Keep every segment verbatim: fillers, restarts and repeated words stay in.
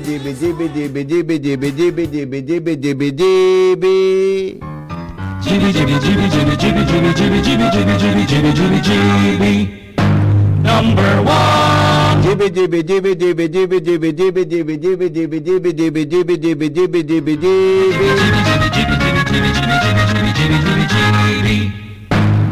Jibi, jibi, jibi, jibi, jibi, jibi, jibi, jibi, jibi, jibi, jibi, jibi. Jibi, jibi, jibi, jibi, jibi, jibi, jibi, jibi, jibi, jibi, jibi, jibi. Number one. Jibi, jibi, jibi, jibi, jibi, jibi, jibi, jibi, jibi, jibi, jibi, jibi, jibi, jibi, jibi, jibi, jibi, jibi.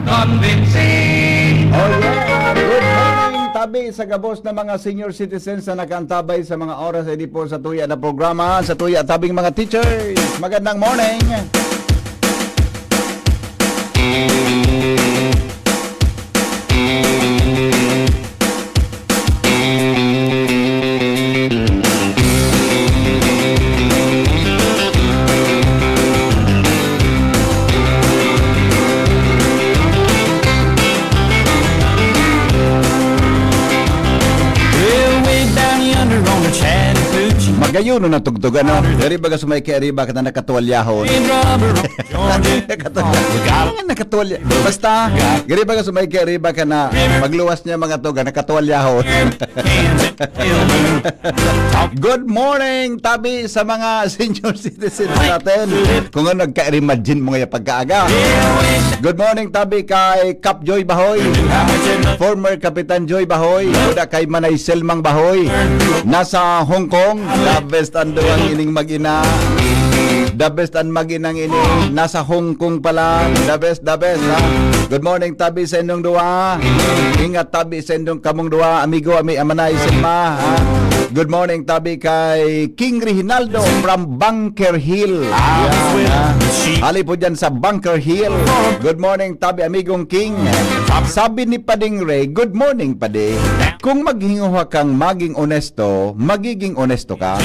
Convincing. Oh, yeah. Good morning, tabi sa gabos na mga senior citizens na nakaantabay sa mga oras na ini po sa tuya na programa, sa tuya tabing mga teachers. Magandang morning. We're way down yonder on the Chattahoochee. Magayon na tugtog, ano? Diri baga sa may kiariba ka na nakatuwalyahon. Nakatuwalya. Nakatuwalya. Basta, diri baga sa may kiariba ka na magluwas niya mga tuga, nakatuwalyahon. Good morning, tabi sa mga senior citizens natin. Kung ano, nagka-imagine mo ngayon pagkaaga. Good morning, tabi kay Kap Joy Bahoy. Former Kapitan Joy Bahoy. Kuda kay Manay Selmang Bahoy. Nasa Hong Kong. The best ang duwang ining mag-ina. The best ang mag-inang ini. Nasa Hong Kong pala. The best, the best, ha? Good morning, tabi sa inyong duwa. Ingat, tabi sa inyong kamong duwa. Amigo, ami, amanay, Selma, ha? Good morning, tabi kay King Reginaldo from Bunker Hill. Yan, ha? Ali po dyan sa Bunker Hill. Good morning, tabi amigong King. Sabi ni Pading Ray, "Good morning, Padi. Kung maghinguha kang maging onesto, magiging onesto ka.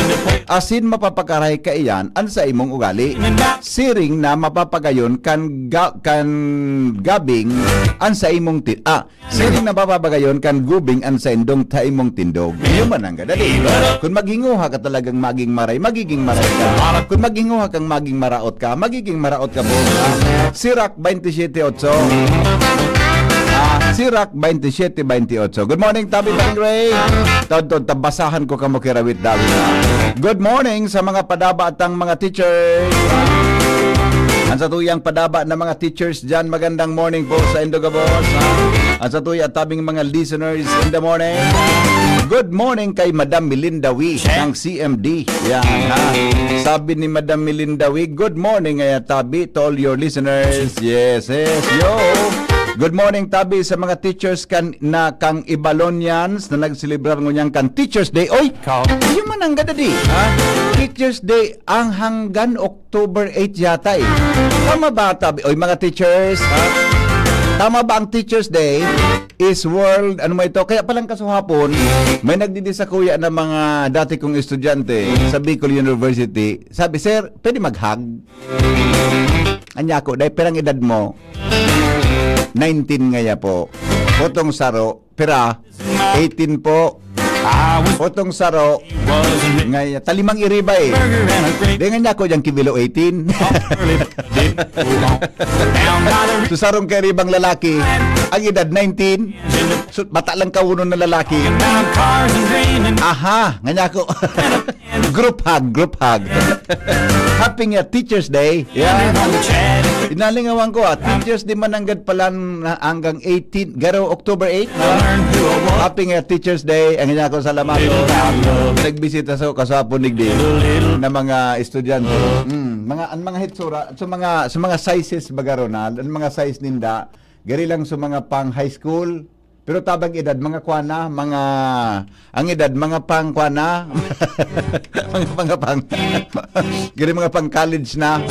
Asin mapapakaray kaiyan an sa imong ugali. Siring na mapapagayon kan ga-, kan gabing an sa imong ti-, ah, siring na mapapagayon kan gubing an sa indong ta imong tindog." Iyo man ang gadali. Kung maghinguha ka talagang maging maray, magiging maray ka. Kung maghinguha kang maging maraot ka, magiging maraot ka po. Sirach twenty-seven eight. Ah, Sirach twenty-seven twenty-eight. Good morning, Tabi Pading Ray. Tod, tod, tabasahan ko kamo kirawit, David. Good morning sa mga padaba atang mga teachers. Ang sa tuyang padaba na mga teachers dyan, magandang morning po sa indo gabos, ha? Ang sa tuya tabing mga listeners in the morning. Good morning kay Madam Melinda Wee ng C M D. Yan, ha? Sabi ni Madam Melinda Wee, "Good morning, Aya Tabi, to all your listeners." Yes, yes, yo. Good morning, Tabi, sa mga teachers kan, na kang Ibalonians na nagselebrar ngunyan kan Teachers Day. Oy, yun man ang gadadi, ha? Teachers Day ang hanggan October eight yata eh. Tama ba, Tabi? Oy, mga teachers, ha? Tama ba ang Teachers Day is World, ano mo ito? Kaya palang kasuhapon, may nagdidisakuya na mga dati kong estudyante sa Bicol University. Sabi, "Sir, pwede mag-hug?" Anya ko, "Dai, pirang edad mo?" "Nineteen ngaya po." Potong saro, "Pira?" "Eighteen po." Potong saro, ngaya, talimang iriba eh. Di nga niya ako diyang kibilo eighteen. So, sarong kairibang lalaki, ang edad nineteen. So, bata lang kaunon na lalaki. Aha, nga niya ako. Group hug, group hug. Happy nga Teachers Day. Yeah. Inalingawan ko ah, Teachers Day mananggad pala na hanggang eighteen, garo October eight, no? Happy nga Teachers Day. Ang niya ako salamat. Nagbisita sa kasapon digdi na mga estudyante. Mm, mga, ang mga hitsura, sa mga, sa mga sizes baga, Ronald, ang mga size ninda, gari lang sa mga pang high school, pero tabang edad, mga kwan na, mga, ang edad, mga pang kwan na, mga, mga pang, gari mga pang college na,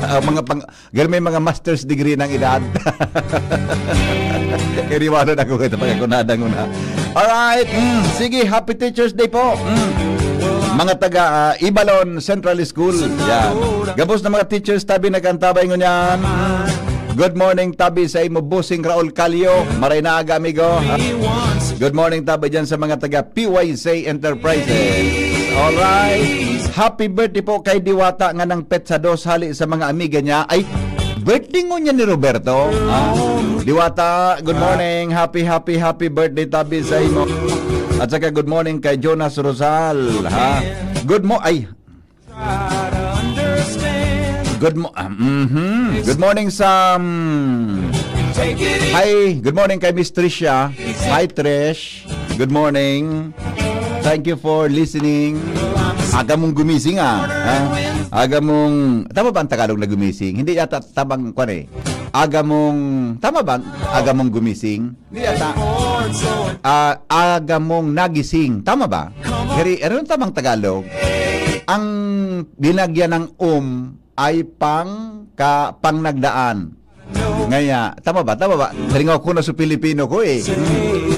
Ah, mga pang, gari may mga master's degree ng edad. Iriwanan ako kita pag ako nadangon ha. Alright, mm, sige, happy Teachers Day po. Mm. Mga taga ah, Ibalon Central School. Yan. Gabos na mga teachers, tabi nagkantabay ngunyan. Good morning, tabi sa imo, Bossing Raul Calio. Maray na aga, amigo. Good morning, tabi dyan sa mga taga P Y C Enterprises. Alright. Happy birthday po kay Diwata nga nang petsa dos hali sa mga amiga niya. Ay, birthday ngunyan ni Roberto. Ah, Diwata, good morning. Happy, happy, happy birthday, tabi sa imo. At saka good morning kay Jonas Rosal. Ha? Good mo, ay, Good mo ah, mhm. Good morning sa, mm, hi, good morning kay Miss Tricia. Hi, Trish. Good morning. Thank you for listening. Aga mong gumising, ah. Ha? Aga mong, tama ba ang Tagalog na gumising? Hindi yata tamang kwan eh. Aga mong, tama ba ang aga mong gumising? Hindi yata. Ah, aga mong nagising. Tama ba? Gari, ano ang tamang Tagalog? Ang binagyan ng um ay pang, ka, pang nagdaan. Ngaya, tama ba? Tama ba? Talingaw ko na sa Pilipino ko eh.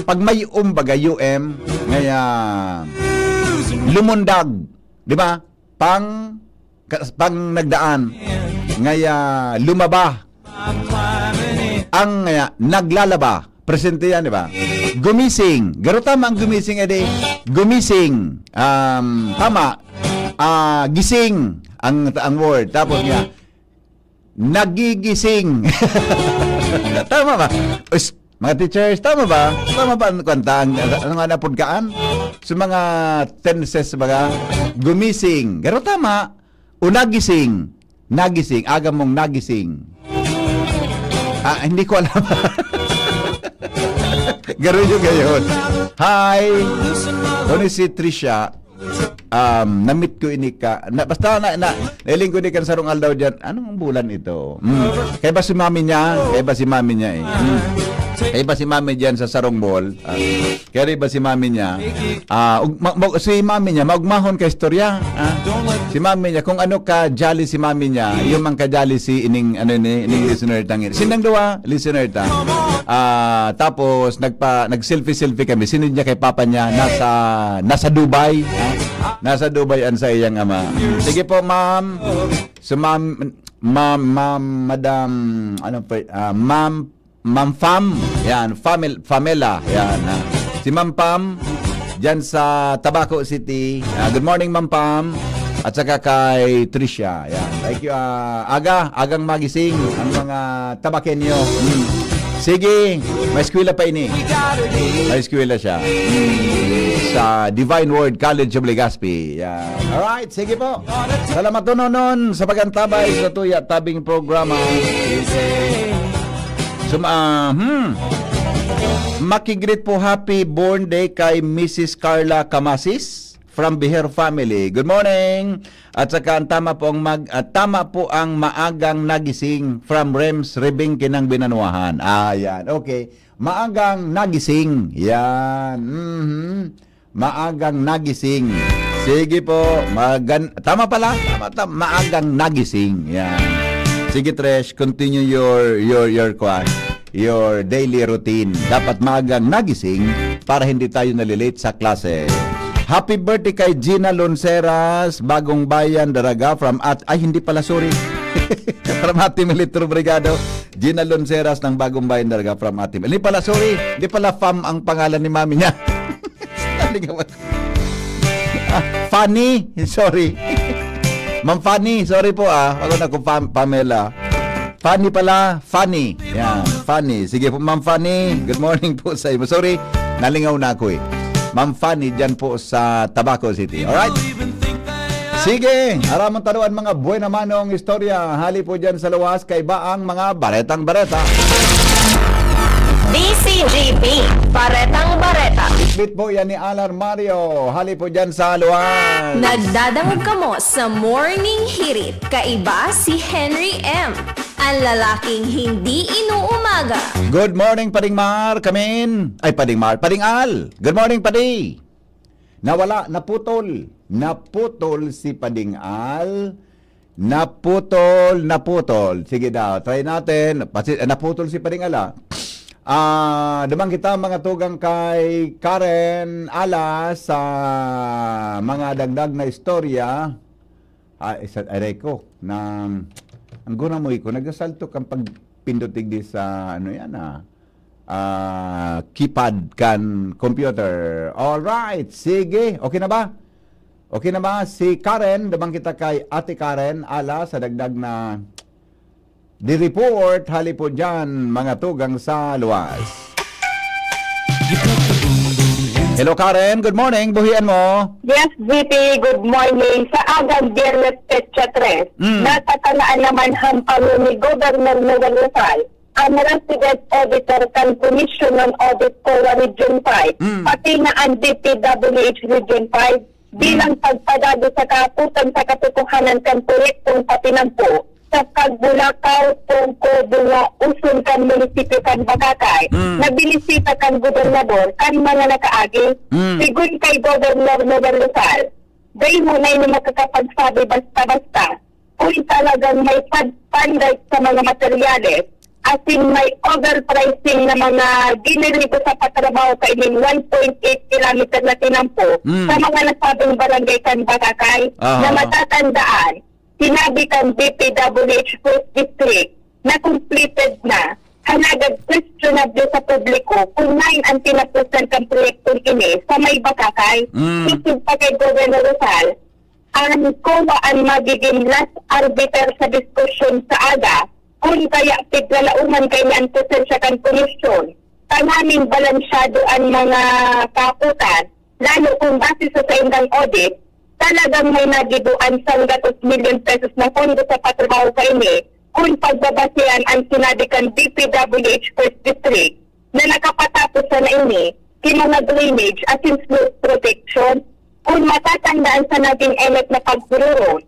Pag may um, baga U M, ngaya, lumundag. Di ba? Pang, ka- pang nagdaan. Ngaya, lumaba. Ang ngaya, naglalaba. Presente yan, di ba? Gumising. Garo tama ang gumising, edi. Gumising. Um, tama. Ah, gising ang, ang word. Tapos nga, nagigising. Tama ba? Us, mga teachers, tama ba? Tama ba ang kwanta? Ang, ano nga na pudkaan? Sa mga tenses, baga, gumising. Garo tama. O nagising. Nagising. Aga mong nagising. Ah, hindi ko alam. Garo yung gayon. Hi! Ano si Trisha? Um, namit ko ini ka. Na, basta na, na, nailing ko ini kan sarong aldaw dyan. Anong bulan ito? Mm. Kaya ba si mami niya? Kaya ba si mami niya eh? Mm. Kaya ba si mami dyan sa sarong mall? Ah, kaya ba si mami niya? Ah, ug-, ma-, ma-, si mami niya, maugmahon ka istorya. Ah, si mami niya, kung ano ka jolly si mami niya, yung mang ka jolly si ining, ano ni, ining listener tangin. Sindang duwa, listener ta. Ah, tapos, nagpa, nag-selfie-selfie kami. Sinunod niya kay papa niya, nasa, nasa Dubai. Ah, nasa Dubai ang sa iyang ama. Sige po, ma'am. So, ma'am, ma'am, ma'am, madam, ano pa, ah, ma'am, Ma'am Pam, yan, Pamel-, Pamela, yan, ha. Si Ma'am Pam, dyan sa Tabaco City. Ah, good morning, Ma'am Pam. At saka kay Trisha, yan. Thank you, ah, aga, agang magising ang mga Tabaqueño. Hmm. Sige, may eskwela pa ini. May eskwela siya. Hmm. Sa Divine Word College of Legazpi. Yan. Alright, sige po. Salamat nonon sa pag-antabay sa Tuya Tabing Programa. Tum- ah, hmm. Makigreet po, happy born day kay Missus Carla Camasis from Biher family. Good morning. At saka ang tama po ang mag, ah, tama po ang maagang nagising from Rems Ribing Kinang Binanuahan. Ah, yan. Okay. Maagang nagising. Yan. Mhm. Maagang nagising. Sige po, magan tama pala, tama, tama, maagang nagising. Yan. Sige, Trish, continue your, your, your, kwan, your daily routine. Dapat maagang nagising para hindi tayo nalilate sa klase. Happy birthday kay Gina Lonceras, Bagong Bayan, Daraga, from At-, ay, hindi pala, sorry. From Ate Militro Brigado. Gina Lonceras ng Bagong Bayan, Daraga, from Ate Mil-, hindi pala, sorry, hindi pala Fam ang pangalan ni mami niya. Naligawan. Ah, Fanny, sorry. Ma'am Fanny, sorry po, ah. Ako na kung Pam-, Pamela. Fanny pala, Fanny. Yan, Fanny. Sige po, Ma'am Fanny, good morning po sa iyo. Sorry, nalingaw na ako eh. Ma'am Fanny, dyan po sa Tabaco City. Alright? Sige, aramon ta an mga buena manong istorya. Hali po dyan sa luwas, kaiba ang mga baretang bareta. D C G B, Baretang Bareta. Bitbit po yan ni Alar Mario. Hali po dyan sa luwas. Nagdadangog kamo sa Morning Hirit. Kaiba si Henry M. Ang lalaking hindi inuumaga. Good morning, Pading Mar. Kamin. Ay, Pading Mar. Pading Al. Good morning, Padi. Nawala, naputol. Naputol si Pading Al. Naputol, naputol. Sige daw, try natin. Pasi, eh, naputol si Pading Al, ah. Ah, duman kita mga tugang kay Karen Ala sa mga dagdag na istorya. Ah, isa, aray ko, na ang guna mo iko, nagasalto kang pagpindot digdi sa ano yan, ah, ah, keypad kan computer. All right, sige. Okay na ba? Okay na ba? Si Karen, duman kita kay Ate Karen, ala sa dagdag na di report, hali po dyan, mga tugang sa luwas. Hello, Karen. Good morning. Buhian mo. Yes, G P, good morning. Sa agang Biyernes, Petsa tres, Mm. nasa kalaan naman hampang ni Governor Noel Rosal ang resident auditor kan Commission on Audit COA Region five, Mm. pati na ang D P W H Region five, bilang pagpadagos sa kaaputan sa katotohanan kan proyektong patinampo sa Kagbulakaw, Tungko, Bunga, Uson kan munisipyo kan Bagakay, Mm. na binisita kan gobernador kan mga nakaagi. Mm. Sigun kay Governor Noel Rosal, dai mo na ini makakapagsabi basta-basta kung talagang may pag-, standard sa mga materyales, asin may overpricing na mga ginirigo sa patrabaho kaining one point eight kilometer na tinampo Mm. sa mga nasabing barangay kan Bagakay Aha. na matatandaan, sinabi kan D P W H First District na completed na, halagad questionable sa publiko kung main an tinaposan kan proyektong ini sa may Bagakay. Mm. Sosog pa kay Governor Rosal, ang COA an magigin last arbiter sa diskusyon sa aga, kun kaya piglalaoman kaini an presensya kan komisyon, tanganing balansyado an mga kaaputan, lalo kung base sa saindang audit, talagang may nagiboan sanggatos milyon pesos na pondo sa patrabaho kaini, kun pagbabasehan an sinabi kan D P W H First District na nakapatapos sana ini ki mga drainage asin slope protection. Kun matatandaan sa naging enot na paghururon,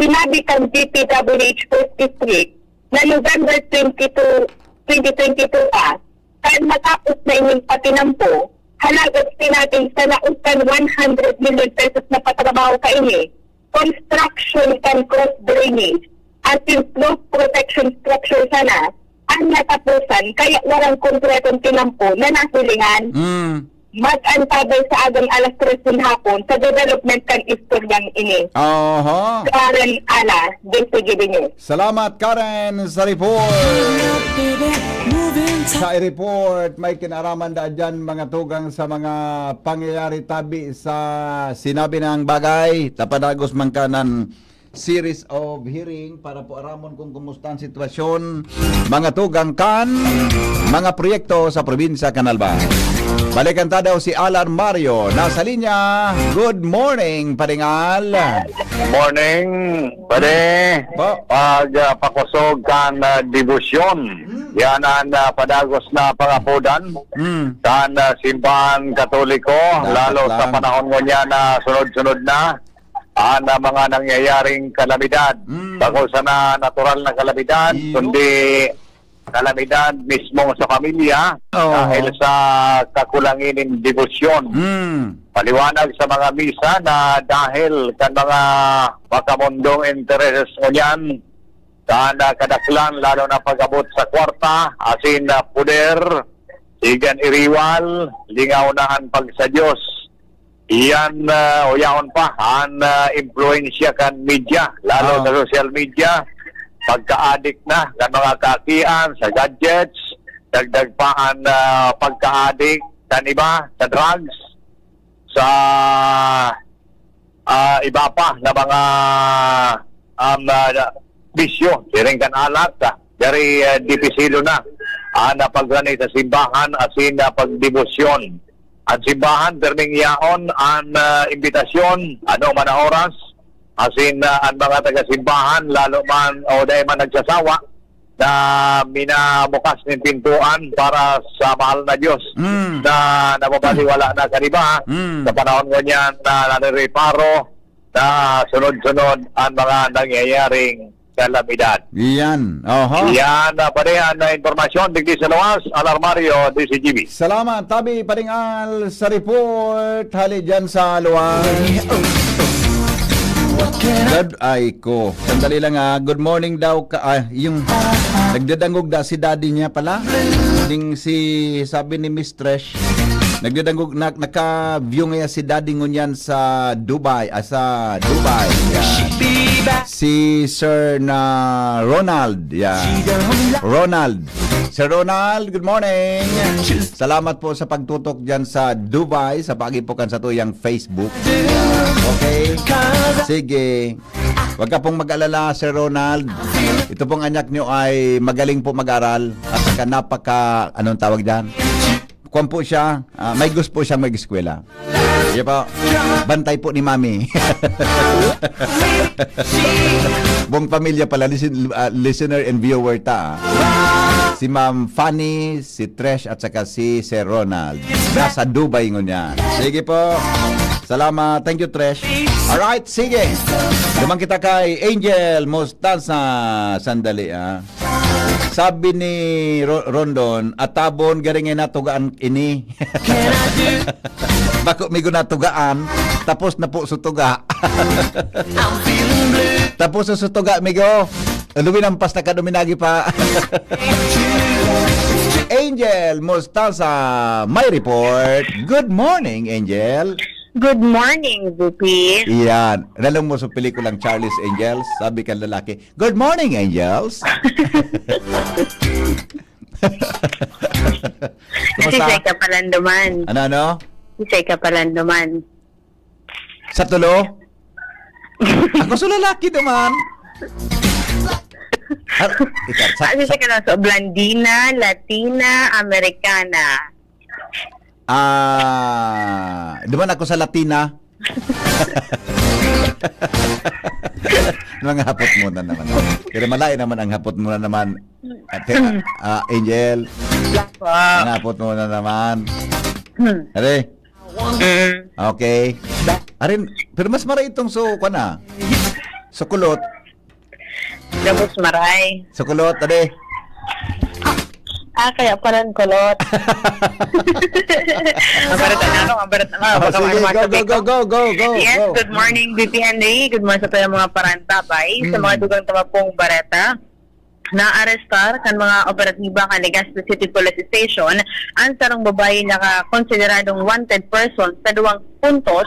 sinabi kan D P W H First District na November twenty-two, twenty twenty-two pa, kan matapos na ining patinampo, halaga sinabing sa laog kan one hundred million pesos na patrabaho kaini, construction kan cross drainage asin slope protection structure sana an nataposan, kaya warang kompletong tinampo na nahilingan. Mm. Mag-antabay sa agang alas tres nin hapon sa development kan istoryang ini. Aha. Karen Ala, D C G B News. Salamat, Karen, sa report. Sa report, may kinaraman da dyan, mga tugang, sa mga pangyayari tabi sa sinabi ng bagay. Tapadagos man ka ng series of hearing para po aramon kung kumusta ang sitwasyon, mga tugang, kan mga proyekto sa probinsya kan Albay. Balikan ta daw si Alan Mario. Nasa linya. Good morning, Paring Al. Morning, pare. Po. Pag, ah, pakusog kan, ah, debosyon. Hmm. Yan ang, ah, padagos na pangapodan Hmm. kan, ah, simbahan Katoliko, Dapat lalo sa lang. panahon ngunyan na sunod-sunod na ang, ah, mga nangyayaring kalamidad. Hmm. Bako sana natural na kalamidad, Iyo. kundi kalamidad mismo sa pamilya Oo. dahil sa kakulangan nin debosyon. Hmm. Paliwanag sa mga misa na dahil kan mga makamundong intereses ngunyan, kan, ah, kadaklan, lalo na pag-abot sa kwarta, asin, ah, poder, igan iriwal, lingaw na an pag sa Diyos. Iyan, ah, o yaon pa, an, ah, impluwensya kan media, lalo Ah. sa social media, pagka-addict na kan mga kaakian sa gadgets, dagdag pa an, ah, pagka-addict kan iba sa drugs, sa, ah, iba pa na mga, um, ah, bisyo, siring kan alak, ah, garo, ah, dipisilo na an, ah, pagrani sa simbahan asin, ah, pagdebosyon. An simbahan, pirming yaon an, ah, imbitasyon, ano man na oras, asin, ah, an mga taga-simbahan, lalo man o dai man nagsasawa, na minabukas nin pintoan para sa mahal na Diyos Mm. na nababaliwala na kan iba. Mm. Sa panahon ngunyan na nanireparo na sunod-sunod an mga nangyayaring kalamidad. Iyan. Oho. Iyan, ah, pare, an, ah, impormasyon digdi sa luwas, Alarmario, D C G B. Salamat, tabi, Paring Al, sa report. Hali dyan sa luwas. Good, ay ko. Sandali lang, ah. Good morning daw ka, ah, yung nagdadangog da si daddy niya pala. Ning si, sabi ni Miss Trish, nagdadangog, na, naka-view ngayon si daddy ngunyan sa Dubai, ah, sa Dubai. Yeah. Si Sir na Ronald. Yeah. Ronald. Sir Ronald, good morning. Salamat po sa pagtutok dyan sa Dubai, sa pag-ipukan sa tuyang Facebook. Okay? Sige. Huwag ka pong mag-alala, Sir Ronald. Ito pong anak nyo ay magaling po mag-aral at saka napaka, anong tawag dyan? Kwan po siya, ah, may gusto po siyang mag-eskwela. Sige po. Bantay po ni Mami. Buong pamilya pala, listen, ah, listener and viewer ta, ah. Si Ma'am Fanny, si Trish, at saka si Sir Ronald. Nasa Dubai ngunyan. Sige po. Salamat. Thank you, Trish. Alright, sige. Duman kita kay Angel Mostaza. Sandali, ah. Sabi ni Ro-, Rondon, "Atabon, garing ay natugaan ini." Bako, migo, natugaan, tapos na po sutuga. Tapos sa sutuga, migo. Luwi ng pasta ka, duminagi pa. Angel Mostaza, may report. Good morning, Angel. Good morning, V P. Iyan. Alam mo sa pelikulang Charlie's Angels, sabi kan lalaki, "Good morning, Angels." Kumusta? Sisay ka palan duman. Ano, ano? Sisay ka palan duman. Sa tulo? Ako sa lalaki naman. Ah, ikaw, sa, Ah, sisay sa ka na sa Blandina, Latina, Americana. Ah, duman ako sa Latina. Mga hapot mo na naman. Pero malayo naman ang hapot mo na naman. Ate, ah, ah, Angel. Black po. Mga hapot mo na naman. Hmm. Are? Mm. Okay. Arin, pero mas maray itong su-, kwan ah. Sukulot. Gabos maray. Sukulot, ade. Ah, kaya palan kulot. Mabarat na ako, mabarat na ako. Oh, Baka sige, maano go, go, masabi go, ko. go, go, go, Yes, go. Good morning, V P Henry. Good morning sa tayong mga parantabay. Sa Mm. mga dugang tama pong bareta, naarestar kan mga operatiba kan Legazpi City Police Station ang sarong babae na konsideradong wanted person sa duwang puntos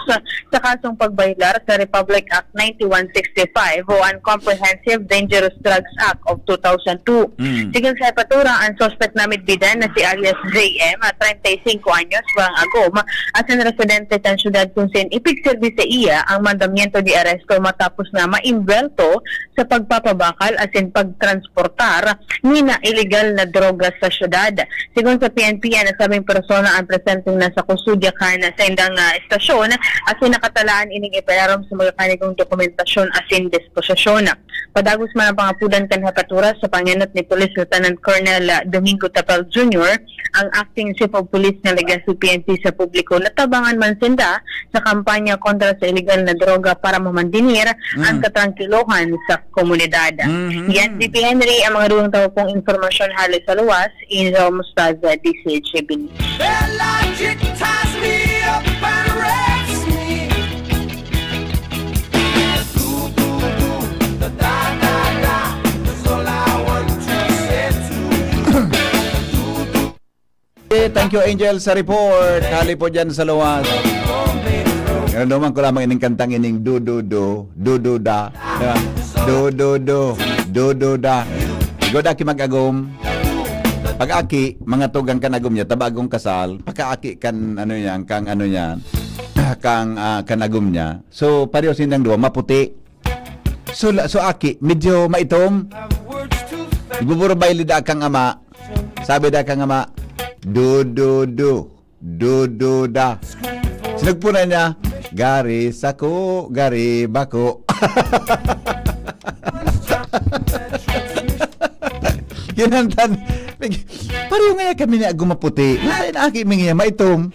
sa kasong pagbayolar sa Republic Act ninety-one sixty-five o an Comprehensive Dangerous Drugs Act of two thousand two. Mm. Sigon sa hepatura, ang suspect na midbidan na si alias J M, at treinta y cinco anyos, barang Agom, asin residente kan syudad kun saen ipigserbi sa iya ang mandamiento de aresto matapos na maimbwelto sa pagpapabakal asin pagtransport tar ni na iligal na droga sa syudad. Sigon sa P N P, an nasabing persona an presenteng nasa kustodya kan saindang, ah, estasyon, asin nakatalaan ining ipaaram sa mekanikong dokumentasyon asin disposisyon. Padagos man an pangapodan kan hapaturas sa pangenot ni Police Lieutenant Colonel, ah, Domingo Tapel Junior, ang Acting Chief of Police ng Legazpi P N P sa publiko. Natabangan man sinda sa kampanya kontra sa iligal na droga para mamandinir ang Mm. katrangkilohan sa komunidad. Mhm. Yan si P Henry, ang mga duwang tawo pong impormasyon hale sa luwas, Angel Mostaza, D C H B. Bella, you ties me up and wraps me. Do, do, do, da, da, da, da. That's all I want to say to you. Do, do, Okay, thank you, Angel, sa report. Hali po dyan sa luwas. Naramdaman ko lamang ining kantang ining do, do, do, do, do, da. Diba? Do, do, do, do, do, da. Igod aki mag-agom. Pag aki, mga tugang kan agom niya, tabagong kasal, pakaaki kan ano yan, kang ano yan, kang, ah, kan agom niya. So, pareho sindang duwa, maputi. So, la- so aki, medyo maitom. Igbuburbay lida kang ama. Sabi da kang ama, do, do, do, do, do, da. Sinagpunan niya, gari sako, gari bako. Kinantan, pareho nga kami ni Aguma Puti. Lain aki mi nga maitom.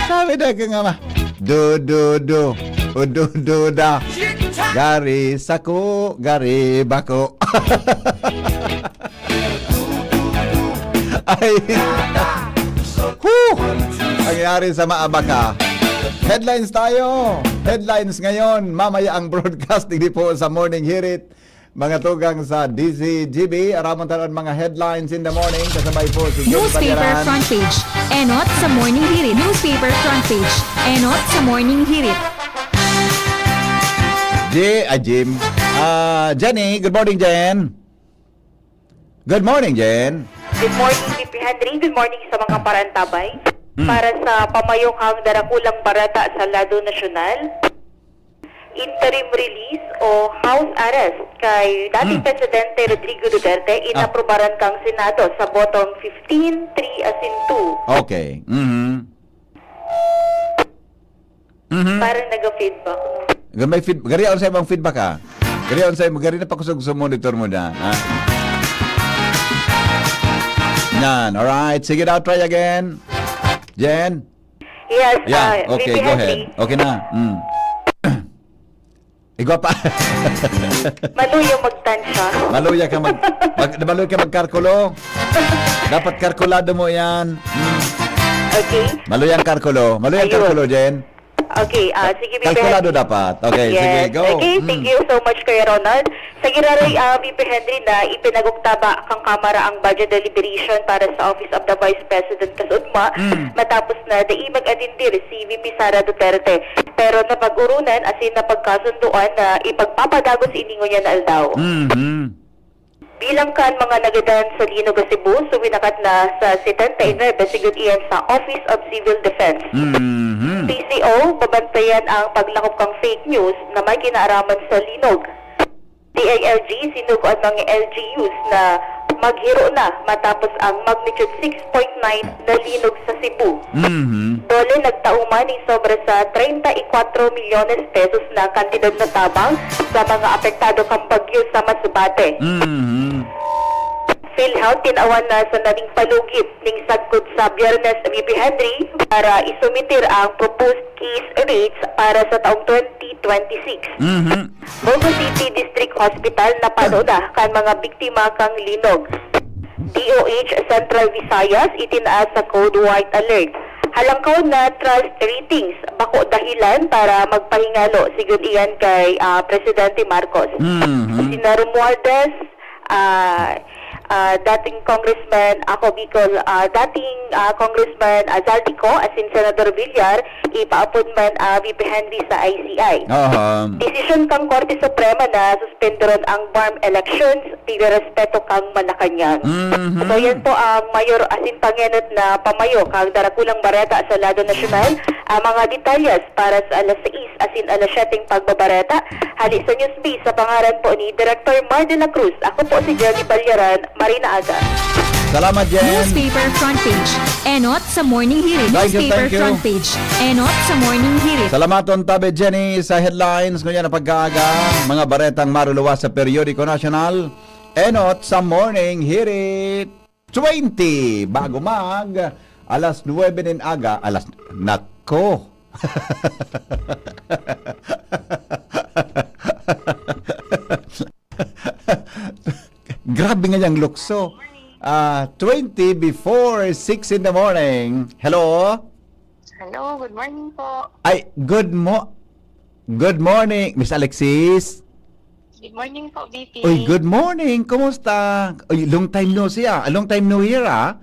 Sabi da kang ama, do, do, do, o do, do, da. Gari sako, gari bako. Ay. Whew! Nangyari sa Maabaka. Headlines tayo. Headlines ngayon. Mamaya ang broadcast, digdi po sa Morning Hirit. Mga tugang sa D Z G B, aramon tanan mga headlines in the morning. Kasabay po si Jen Newspaper Padaran. Front page. Enot sa Morning Hirit. Newspaper front page. Enot sa Morning Hirit. J-, ah, Jim. Ah, Jenny, good morning, Jen. Good morning, Jen. Good morning, V P Henry. Good morning sa mga parantabay. Mm. Para sa pamayo kang darakulang bareta sa lado nasyonal, interim release o house arrest kay dating Mm. Presidente Rodrigo Duterte, Ah. inaprubaran kang Senado sa botong fifteen three asin two. Okay. Mhm. Mhm. Parang naga-feedback, no? Ga-, may feed-, gari, ano sa ibang feedback, ah? Gari, ano sa ibang, gari na pakusog sa monitor mo dyan, ha? Yan, alright. Sige daw, try again. Jen? Yes, Yeah, ah, okay, V P go Henry. ahead. Okay na. Mm. Igwa pa. Maluya magtansya. Maluya ka mag-, mag-, maluya ka magkarkulo. Dapat karkulado mo yan. Mm. Okay. Maluya ang karkulo. Maluya ang Ayun. karkulo, Jen. Okay, ah, sige, V P Kalkulado Henry. dapat. Okay, Yes. sige, go. Okay, thank Mm. you so much, Kuya Ronald. Sa giraray, ah, V P Henry, na ipinagugtaba kang Kamara ang budget deliberation para sa Office of the Vice President kasugma, Mm. matapos na dai mag-atendir si V P Sara Duterte. Pero napag-urunan asin napagkasundoan na ipagpapadagos ini ngunyan na aldaw. Mhm. Bilang kan mga nagadan sa linog sa Cebu, suminakat na sa setenta y nuebe, sigod iyan sa Office of Civil Defense. Mhm. P C O, babantayan ang paglakop kang fake news na may kinaaraman sa linog. D I L G, sinugo an mga L G Us na maghiro na matapos ang magnitude six point nine na linog sa Cebu. Mhm. DOLE nagtao man nin sobra sa treinta y cuatro milyones pesos na kantidad na tabang sa mga apektado kan bagyo sa Masbate. Mhm. PhilHealth tinawan na sa naning palugit ning sagkod sa Biyernes, V P Henry, para isumitir ang proposed case rates para sa taong twenty twenty-six. Mhm. Bogo City District Hospital napano na kan mga biktima kan linog. D O H Central Visayas itinaas sa Code White Alert. Halangkaw na trust ratings, bako dahilan para magpahingalo, sigon iyan kay, ah, Presidente Marcos. Mhm. Sina Romualdez, ah, ah, dating Congressman, ako Bicol, ah, dating, ah, Congressman, ah, Zaldy Co, asin Senador Villar, ipaapod man, ah, V P Henry sa I C I. Aha. Desisyon kang Korte Suprema na suspenderon ang BARMM elections, tigrerespeto kang Malacañang. Mhm. So, yan po ang mayor asin pangenot na pamayo kang darakulang bareta sa lado nasyonal. Ang mga detalyes para sa alas sais asin alas siyete pagbabareta, hali sa Newsbase sa pangaran po ni Director Mar de la Cruz. Ako po si Jenny Balyaran, Marina Aga. Salamat, Jen. Newspaper front page. Enot sa Morning Hirit. Thank you, Newspaper thank you. Front page. Enot sa Morning Hirit. Salamaton tabi, Jenny, sa headlines ngunyan na pagkaaga. Mga baretang maruluwas sa Periodiko Nasyonal. Enot sa Morning Hirit. Twenty bago mag alas nuwebe nin aga. Alas, nako. Grabe nga yang lukso. Ah, twenty before six in the morning. Hello? Hello, good morning po. Ay, good mo Good morning, Miss Alexis. Good morning po, V P. Uy, good morning. Kumusta? Uy, long time no see, ah. Long time no hear, ah.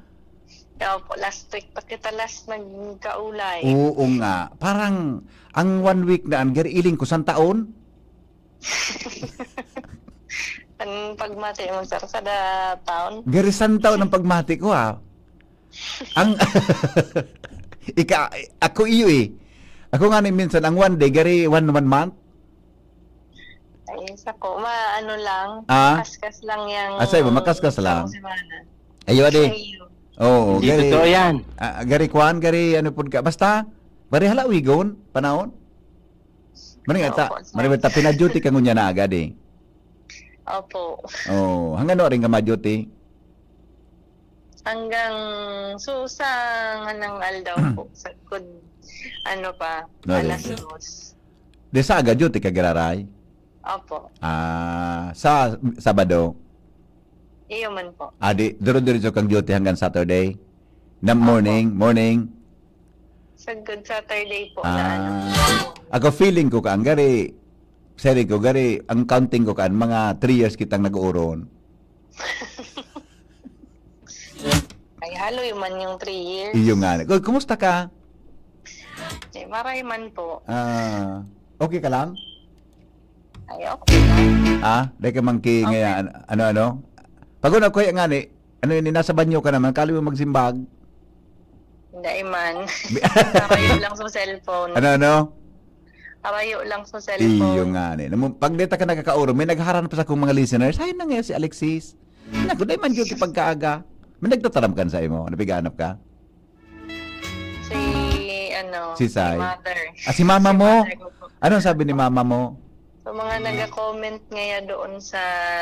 Opo, last week pa kita last nagkaulay. Oo nga. Parang ang one week na an gari iling ko san taon? Ang pagmati mo, sir, sa da town. Gari san taon ang pagmati ko, ha. Ang ika ako iyo eh. Ako nga ni minsan ang one day gari one one month. Ay, sa ko, ma, ano lang, Ah? Kaskas lang yung Ah, sa'yo ba? Makaskas lang? isang semana. Ayo adi. Sa'yo. Oo, Hindi gari. Totoo yan. Ah, gari kwan, gari ano pud ka. Basta gari halawigon, panahon. Mani nga ta, Opo, sir. mani ta pina-duty ka ngunya na agad eh. Opo. Oh, hangano rin ka ma-duty? Hanggang so sa nganang aldaw po, sa kun ano pa, Nari. alas dos. Di sa aga duty ka giraray? Opo. Ah, sa Sabado? Iyo man po. Adi, duro-diretso kang duty hanggang Saturday? Na morning, morning? Sa good Saturday po na ano. Ah, ako feeling ko kaan gari, seri ko gari, ang counting ko kaan, mga three years kitang nag-uuron. Ay, haloy man yung three years. Iyo nga. Ku- Kumusta ka? Eh, maray man po. Ah, okay ka lang? Ay, okay lang. Ah, dahil ka monkey Okay. ngayon, ano-ano? Pag una ko yung ngani, ano yun, nasa banyo ka naman, kali mo magsimbag. Hindi man. Karayo lang sa cellphone. Ano-ano? Karayo lang sa Iyo cellphone. nga ni. Namo- Pag deta ka nakakauro, may nagharan pa sa akong mga listeners. Ay, na nga si Alexis. Naku, dahil man duty pagkaaga. May nagtataram kan sa imo. Napiganap ka? Si, ano, Si Sai. mother. Ah, si mama Si mo? mother ko po. Anong sabi ni mama mo? So, mga nag-comment ngayon doon sa,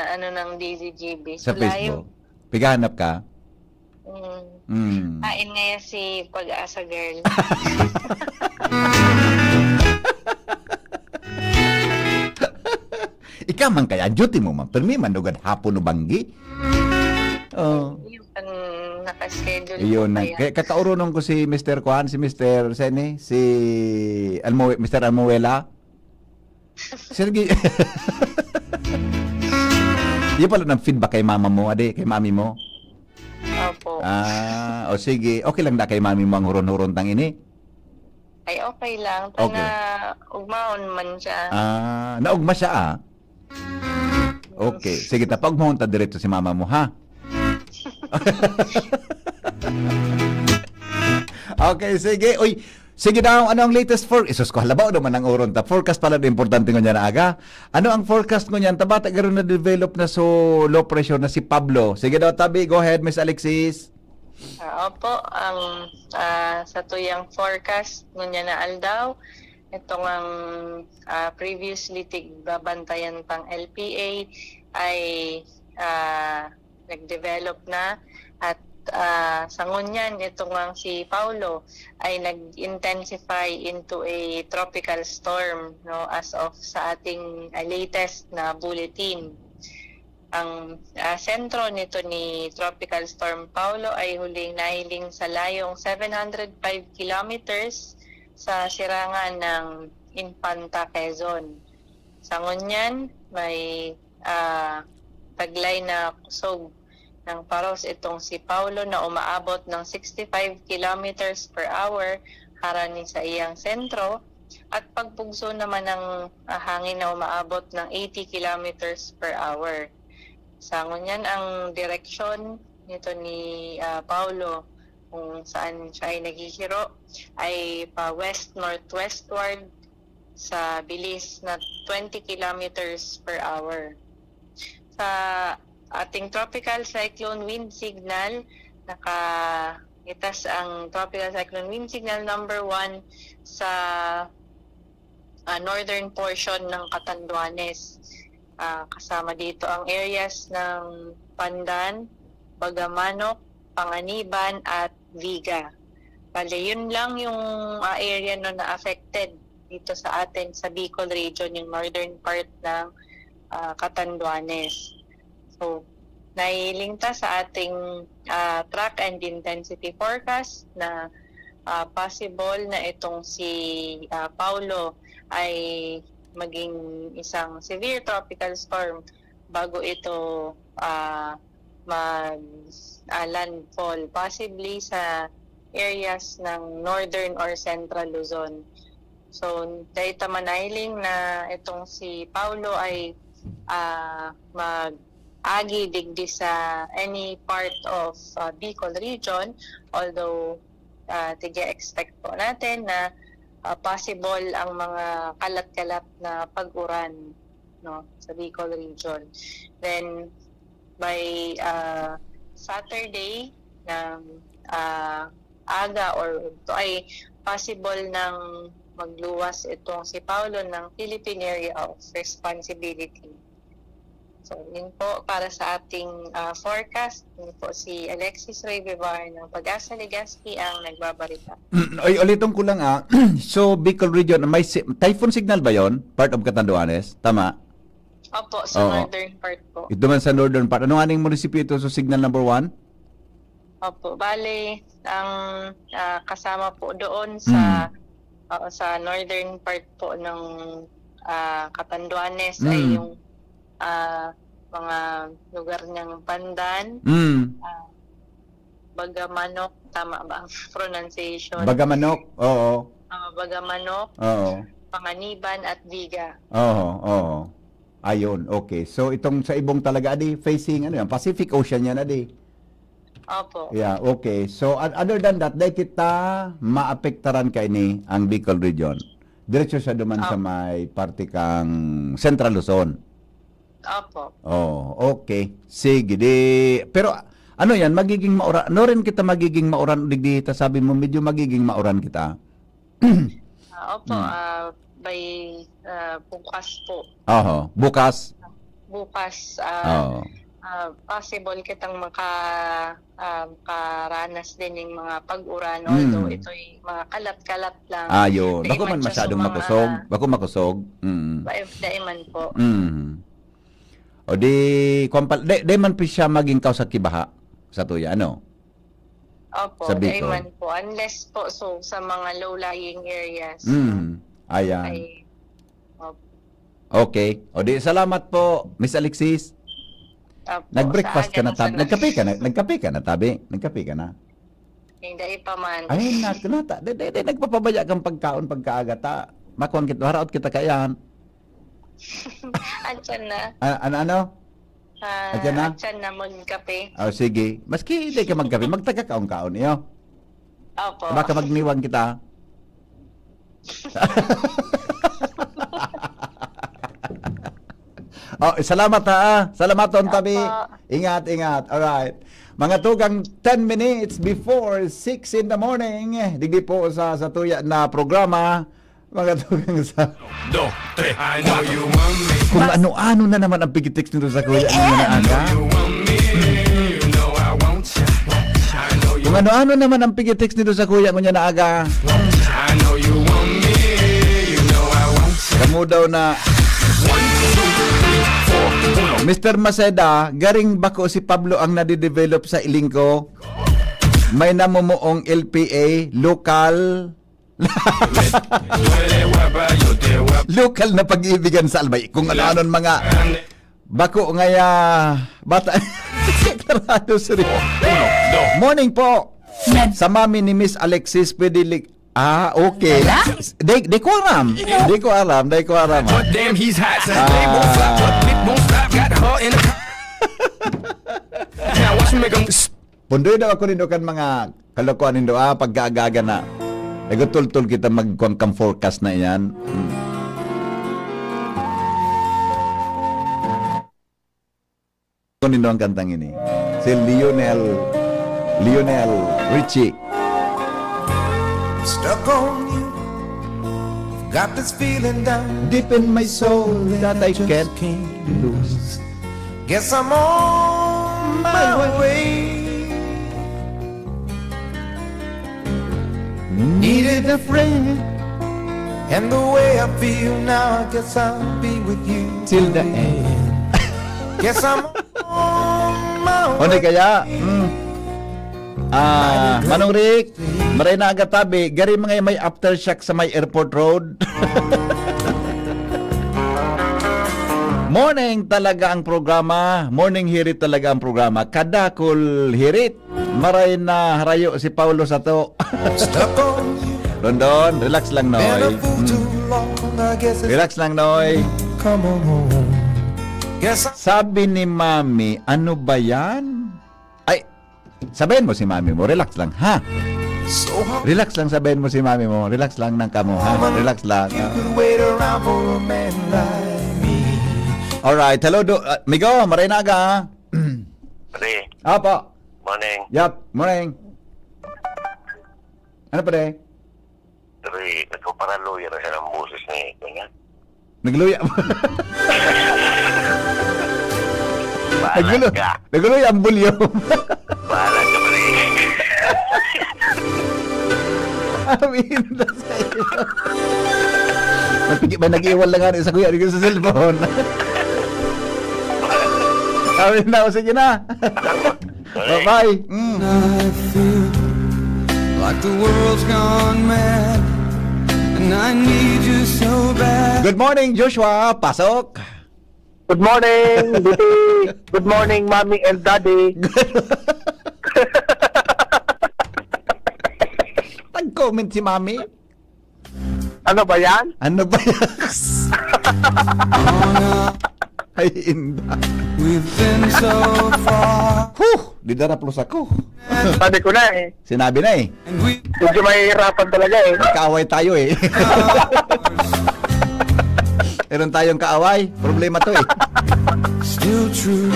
ano, ng D Z G B. Sa So, layo. Facebook? Piganap ka? Mm. Mm. Kain ngayon si Pag-asa Girl. Ikaw man kaya, duty mo man. Permi man, ugad hapon o banggi. Oh. Yung naka-schedule Iyon po na. kaya. Kaya kakauronon ko si Mister Kuan, si Mister Sene, si Almo, Mister Almuela. Sergi. Yung pala ng feedback kay mama mo, ade, kay mami mo. Opo. Ah, o sige. Okay lang na kay mami mo ang huron-huron tang ini? Ay, okay lang. Okay. Tana, ugmaon man siya. Ah, naugma siya ah. Okay. Sige, ta paugmahon ta diretso si mama mo ha. Okay, sige. Uy, sige daw, ano ang latest for... Isus ko, halabaw naman ang uron ta. Forecast pala na importante ngunyan na aga. Ano ang forecast ngunyan? Tabata garo na develop na so low pressure na si Pablo. Sige daw, tabi. Go ahead, Miss Alexis. Ah, opo, ang ah, sa tuyang forecast ngunyan na aldaw, itong ang ah, previously tigbabantayan pang L P A ay ah, nag-develop na at ah, sa ngunyan itong ang si Paulo ay nag-intensify into a tropical storm, no, as of sa ating ah, latest na bulletin. Ang ah, sentro nito ni Tropical Storm Paulo ay huling nahiling sa layong seven hundred five kilometers sa sirangan ng Infanta, Quezon. Sa ngunyan, may ah, taglay na kusog ng paros itong si Paulo na umaabot ng sixty-five kilometers per hour harani sa iyang sentro at pagpugso naman ng ah, hangin na umaabot ng eighty kilometers per hour. Sa ngunyan, ang direksyon nito ni ah, Paulo kung saan siya ay naghihiro, ay pa west-northwestward sa bilis na twenty kilometers per hour. Sa ating tropical cyclone wind signal, nakaitas ang tropical cyclone wind signal number one sa, ah, northern portion ng Catanduanes. Ah, kasama dito ang areas ng Pandan, Bagamanok, Panganiban at Viga. Bale, yun lang yung, ah, area, no, na affected dito sa atin sa Bicol region, yung northern part ng, ah, Catanduanes. So, nahiling ta sa ating, ah, track and intensity forecast na, ah, possible na itong si, ah, Paulo ay maging isang severe tropical storm bago ito, ah, mag, ah, landfall, possibly sa areas ng northern or central Luzon. So, dai ta manahiling na itong si Paulo ay, ah, mag-agi digdi sa any part of, ah, Bicol region, although, ah, tige-expect po natin na, ah, possible ang mga kalat-kalat na pag-uran, no, sa Bicol region. Then, by, ah, Saturday ng, ah, aga or ito ay possible nang magluwas itong si Paulo ng Philippine Area of Responsibility. So, yun po para sa ating, ah, forecast. Yun po si Alexis Revivar ng Pag-asa Legazpi ang nagbabalita. Ay, ulitin ko lang, ah. So, Bicol region, may si- typhoon signal ba yon? Part of Catanduanes? Tama? Opo, sa Oo. northern part po. Ito man sa northern part. Ano nga ning munisipyo ito sa signal number one? Opo, bale, ang, ah, kasama po doon sa, Mm. oo, sa northern part po ng, ah, Catanduanes Mm. ay yung, ah, mga lugar ng Pandan, Mm. ah, Bagamanok, tama ba ang pronunciation? Bagamanok? Oo. Ah, Bagamanok, Oo. Panganiban at Viga. Oo, oo. Ayun, okay. So, itong sa ibong talaga, adi, facing, ano yan, Pacific Ocean yan, adi. Opo. Yeah, okay. So, o- other than that, dai kita maapektaran kaini ang Bicol region. Diretso siya duman sa Opo. may parte kang Central Luzon. Opo. Oh, okay. Sige, di, pero ano yan, magiging mauran, no rin kita magiging mauran, digdi ta sabi mo, medyo magiging mauran kita. Ah, opo, Mm. ah, by, ah, bukas po. Oho, bukas. Bukas, ah, Oo. ah, possible kitang maka, ah, makaranas din ng mga pag-uran, although Mm. ito'y mga kalat-kalat lang. Ayun. Dai Bako man man siya masyadong sa mga makosog. Bako makosog. Mm. Dai, dai man po. Mm. O di, kwan pal-, di, di man pa siya maging kausag ki baha sa tuya, ano? Opo, Sa dai Bicol. man po. Unless po, so, sa mga low-lying areas. Mm. Ayan. Ay, opo. Okay. O di, salamat po, Miss Alexis. Opo, Nag-breakfast sa ka na, aga tabi? sana. Nagkape ka na? Nagkape ka na, tabi? Nagkape ka na? Hindi pa man. Ay, nak-, nata. Di, di, di, nagpapabaya kang pagkaon pagkaaga ta. Makuha kita, haraot kita kayan. Andiyan na. A-, ano, ano? Ah, Andiyan na? Andiyan na magkape. Oh, sige. Maski hindi ka magkape, magtaga kaon-kaon, iyo. Opo. Baka magniwang kita. Oh, salamat ha. Salamat, Ton Tabi. Opo. Ingat, ingat. Alright. Mga tugang, ten minutes before six in the morning. Digdi po sa, sa tuya na programa. Mga tugang sa... Dos, tres, I know you want me. Kung ano-ano na naman ang pigitext nito sa kuya niya na aga. You want me. You know I want you. I know you. Kung ano-ano naman ang pigitext nito sa kuya niya na aga. I know you want me. You know I want you. Kamo daw na One, two, three, four, uno. Mister Maceda, garing bako si Pablo ang nadidevelop sa iling ko. May namumuong L P A, lokal, Duele guapa, yo te guapa. lokal na pag-ibigan sa Albay. Kung ano-anon mga bako ngaya bata. Sigurado, seryo. Uno, dos. Morning po. Sa mami ni Miss Alexis, pwede li-, ah, okay. Wala. Di, di ko alam. Di ko alam. Di ko alam. But damn, he's hot. They won't flop, but it won't stop. Got her in the. Now watch me make 'em. Pundoy daw ako nindo kan mga kalokohan nindo, ah, pagkaaga-aga na. Nagutultol kita magkuwang kang forecast na iyan. Hmm. Ako nindo ang kantang ini. Si Lionel, Lionel Richie. Stuck on you. Got this feeling down deep in my soul that I can't lose. Guess I'm on my way. Needed a friend. And the way I feel now, I guess I'll be with you till the end. Guess I'm on my way. O, di kaya, mm. Ah, Manong Rick, maray na aga tabi, gari mga may aftershock sa may airport road. Morning talaga ang programa. Morning hirit talaga ang programa. Kadakul hirit. Maray na harayo si Paulo sato. Stuck on you. London, relax lang, Noy. Been a fool too long, I guess it's Relax lang, Noy. Come on home. Guess I Sabi ni Mami, "Ano ba yan?" Ay, sabihin mo si Mami mo, relax lang, ha? So hard. Relax lang, sabihin mo si Mami mo, relax lang nang kamo, ha? Relax lang, You ha? Could wait around for a man like me. Alright, hello, do, ah, Migo, maray na aga, ha? Pre, Apo. Morning. Yap, morning. Ano, pre? Pre, nagpaparaluya na siya ng boses ni Kuya. Nagluya. Bahala Nagluya. Ka. Nagluya ang volume. Bahala ka, pre. Amin na sa'yo. Nagpigi-, may nag-iwan lang nga sa kuya, dito sa cellphone. Amin na, o sige na. Bye-bye. Mm. I feel like the world's gone mad, and I need you so bad. Good morning, Joshua. Pasok. Good morning, Diti. Good morning, Mommy and Daddy. Nag-comment si Mommy. Ano ba yan? Ano ba yan? Ay, inda. We've been so far. Huh! Di daraplos ako. Sabi ko na eh. Sinabi na eh. And we Medyo mahihirapan talaga eh. Magkaaway tayo eh. Meron tayong kaaway. Problema to eh. Still true.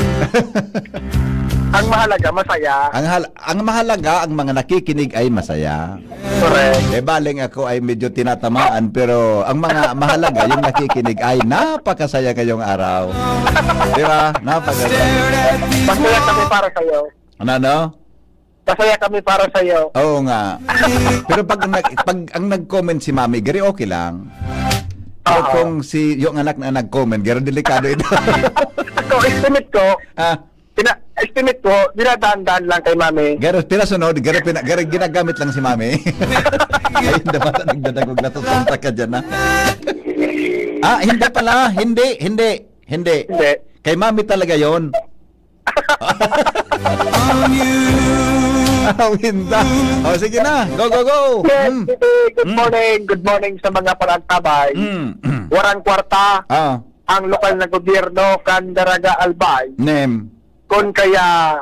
Ang mahalaga, masaya. Ang hal-, ang mahalaga, ang mga nakikinig ay masaya. Correct. Eh, baling ako ay medyo tinatamaan, pero ang mga mahalaga, yung nakikinig ay napakasaya ngayong araw. Di ba? Napakasaya. Masaya kami para sa'yo. Ano, ano? Masaya kami para sa'yo. Oo nga. Pero pag nag-, pag ang nag-comment si Mami, gari okay lang. Pero Oo. Kung si, yung anak na nag-comment, gari delikado ito. Ito, estimate ko, Ah. Pina-, estimate ko, dinadaan-daan lang kay Mami. Garo, pinasunod, garo, pina-, garo, ginagamit lang si Mami. Ayun, dapat nagdadagog na tutunta ka dyan, ha? Ah, hindi pala. Hindi, hindi, hindi. Hindi. Kay Mami talaga yon. Ah, winda. O, sige na. Go, go, go. Yes, Mm. Good Mm. morning. Good morning sa mga panantabay. Mm. Warang kwarta Ah. ang lokal na gobyerno kan Daraga Albay. Nem. Kun kaya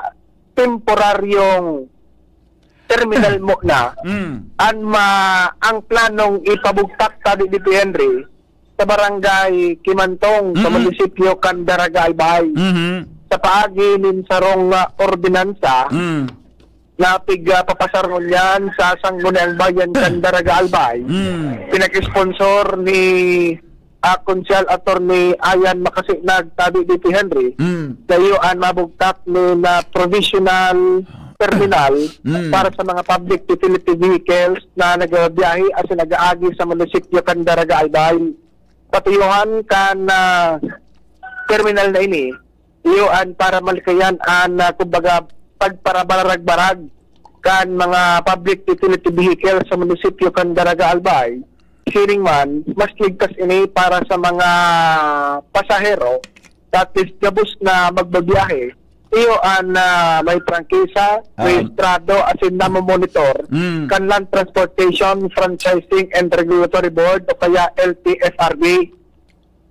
temporaryong terminal mo na, Mm. an ma-, ang planong ipabugtak sa D P Henry sa Barangay Kimantong, sa Mm-mm. munisipyo kan Daraga Albay. Mhm. Sa paagi nin sarong, ah, ordinansa Mm. na pig, ah, papasar ngunyan sa Sangguniang Bayan kan Daraga Albay. Mm. Pinag-sponsor ni ah, Konsehal Attorney Ayan Makasinag, tabi D P Henry, Mm. kayo an mabugtak ni na provisional terminal Mm. para sa mga public utility vehicles na nagbibiyahe asin nag-aagi sa munisipyo kan Daraga Albay. Patuyuhan kan, ah, terminal na ini, iyo an para malikayan an, ah, kumbaga, pagparabarag-barag kan mga public utility vehicle sa munisipyo kan Daraga Albay. Siring man, mas ligtas ini para sa mga pasahero, that is, gabos na magbabiyahe. Iyo an, ah, may prangkisa, Ah. rehistrado, asin namomonitor Mm. kan Land Transportation Franchising and Regulatory Board o kaya L T F R B.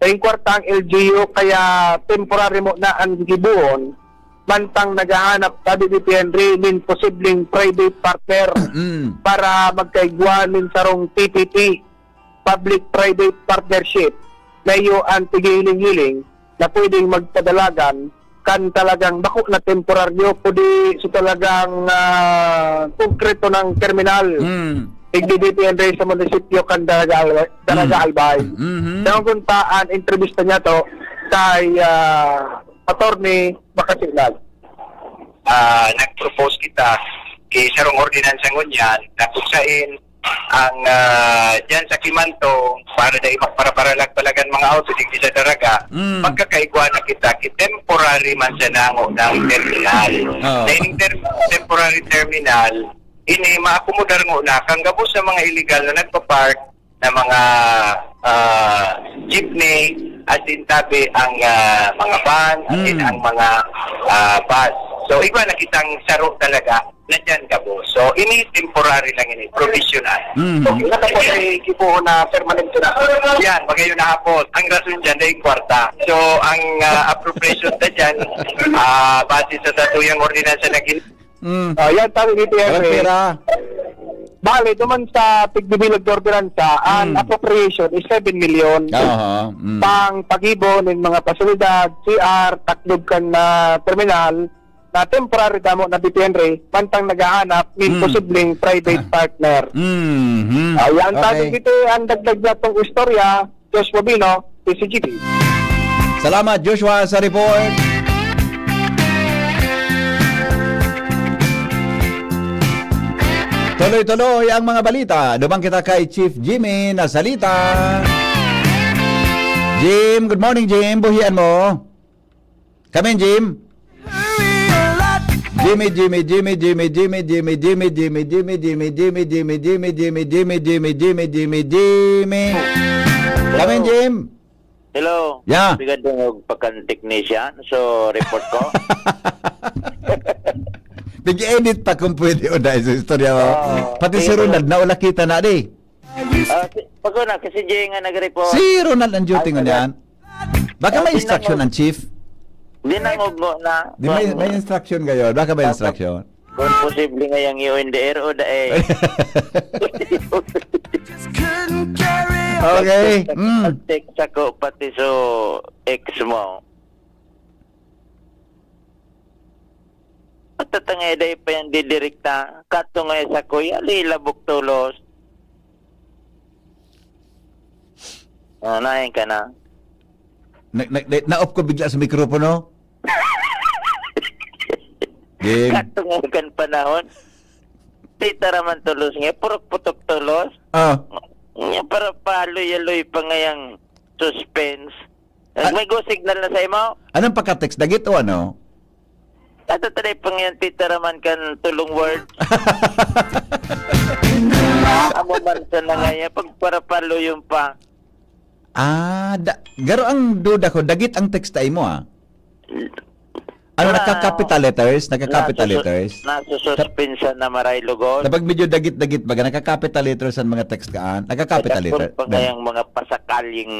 Sa kwarta ang L G U, kaya temporary mo na ang gigibohon. mantang naghahanap, sabi ni P N Ray, nin posibleng private partner Mm. para magkaigwa nin sarong P P P, public-private partnership, na iyo ang tighiling-hiling na pwedeng magpadalagan kan talagang bako na temporaryo, kundi sa talagang, ah, konkreto ng terminal. Mm. Igdi-D P N Ray sa munisipyo kan Daraga Al-, Daraga Mm. Albay. Mhm. Daw kung ta-, an entrevista niya to kay, ah, Attorney Bacasinan. Ah, nag-propose kita ki sarong ordinansa ngunyan na kung sain ang, ah, diyan sa Kimanto, para dai magparaparalagpalagan mga auto digdi sa Daraga, Mm. magkakaigwa na kita ki temporary man sa nango ng terminal. Oo. Na ining ter-, temporary terminal, ini maakomodar ngona kan gabos na mga illegal na nagpa-park na mga, ah, jeepney, asin tabi ang, ah, mga van, asin Mm. ang mga, ah, bus. So, igwa na kitang saro talaga na diyan gabos. So, ini temporary lang ini, provisional. Mm. Okay, natapos ay gibohon na permanente na. Yan, magayon na hapon. Ang rason diyan ay kwarta. So, ang, ah, appropriation na diyan, ah, base sa satuyang ordinansa na gin- Mm. Ah, yan, sabi ni P R A. Walang pera. Bale, duman sa tigbibilag na ordinansa, ang Mm. appropriation is seven million. Aha, mm. Pang paggibo nin mga pasilidad, C R, taklob kan, ah, terminal, na temporary damo na D P N R A, mantang naghahanap nin Mm. posibleng private Ah. partner. Mhm. Ah, yan, sabi Okay. dito, ang dagdag na tong istorya, Joshua Bino, T C G B. Salamat, Joshua, sa report. Tuloy-tuloy ang mga balita. Duman kita kay Chief Jimmy na salita. Jim, good morning, Jim. Buhian mo. Come in, Jim. Jimmy, Jimmy, Jimmy. Come in, Jim. Hello. Yeah. Bigat din yung pagka-technician. So, report ko. Pag-edit pa kung pwede o dahil sa istorya mo. Oo. Pati si Sige, Ronald, bro. Naulakita na di. Ah, si, pag na, kasi Jay nga nag-report. Si Ronald ang duty Ay, nga niyan. Baka Ah, may di na instruction mo- ang chief. Di na mo mo na. Di may, may instruction kayo. Baka may Ah, instruction. Kung posible nga yung U N D R o dae. Okay. Mm. Text ako pati so ex mo. Matatangay dai pa yan didirekta. Katungay sa kuya, lilabok tolos. Oh, nain ka na. Na, na, na, na-off ko bigla sa mikropono. Game. Katungay kan panahon. Titaraman tolos nga, purok putok tolos. Ah. Nga para paloy-aloy pa ngayang suspense. Ah. May go signal na sa imo? Anong pagka-text? Dagit o ano? Ato taday pa ngayon titaraman kan tulong word. Amo man sa nangaya, pagparapaloyon pa. Ah, da, garo ang duda ko, dagit ang text ay mo, ah. Ano, Wala. Nagka-capital letters? Nagka-capital Nasusu-, letters? Nasususpensa na maray lugod. Kapag medyo dagit-dagit baga, nagka-capital letters ang mga text kaan? Nagka-capital letter? Nagkapon pa ngayang mga pasakalying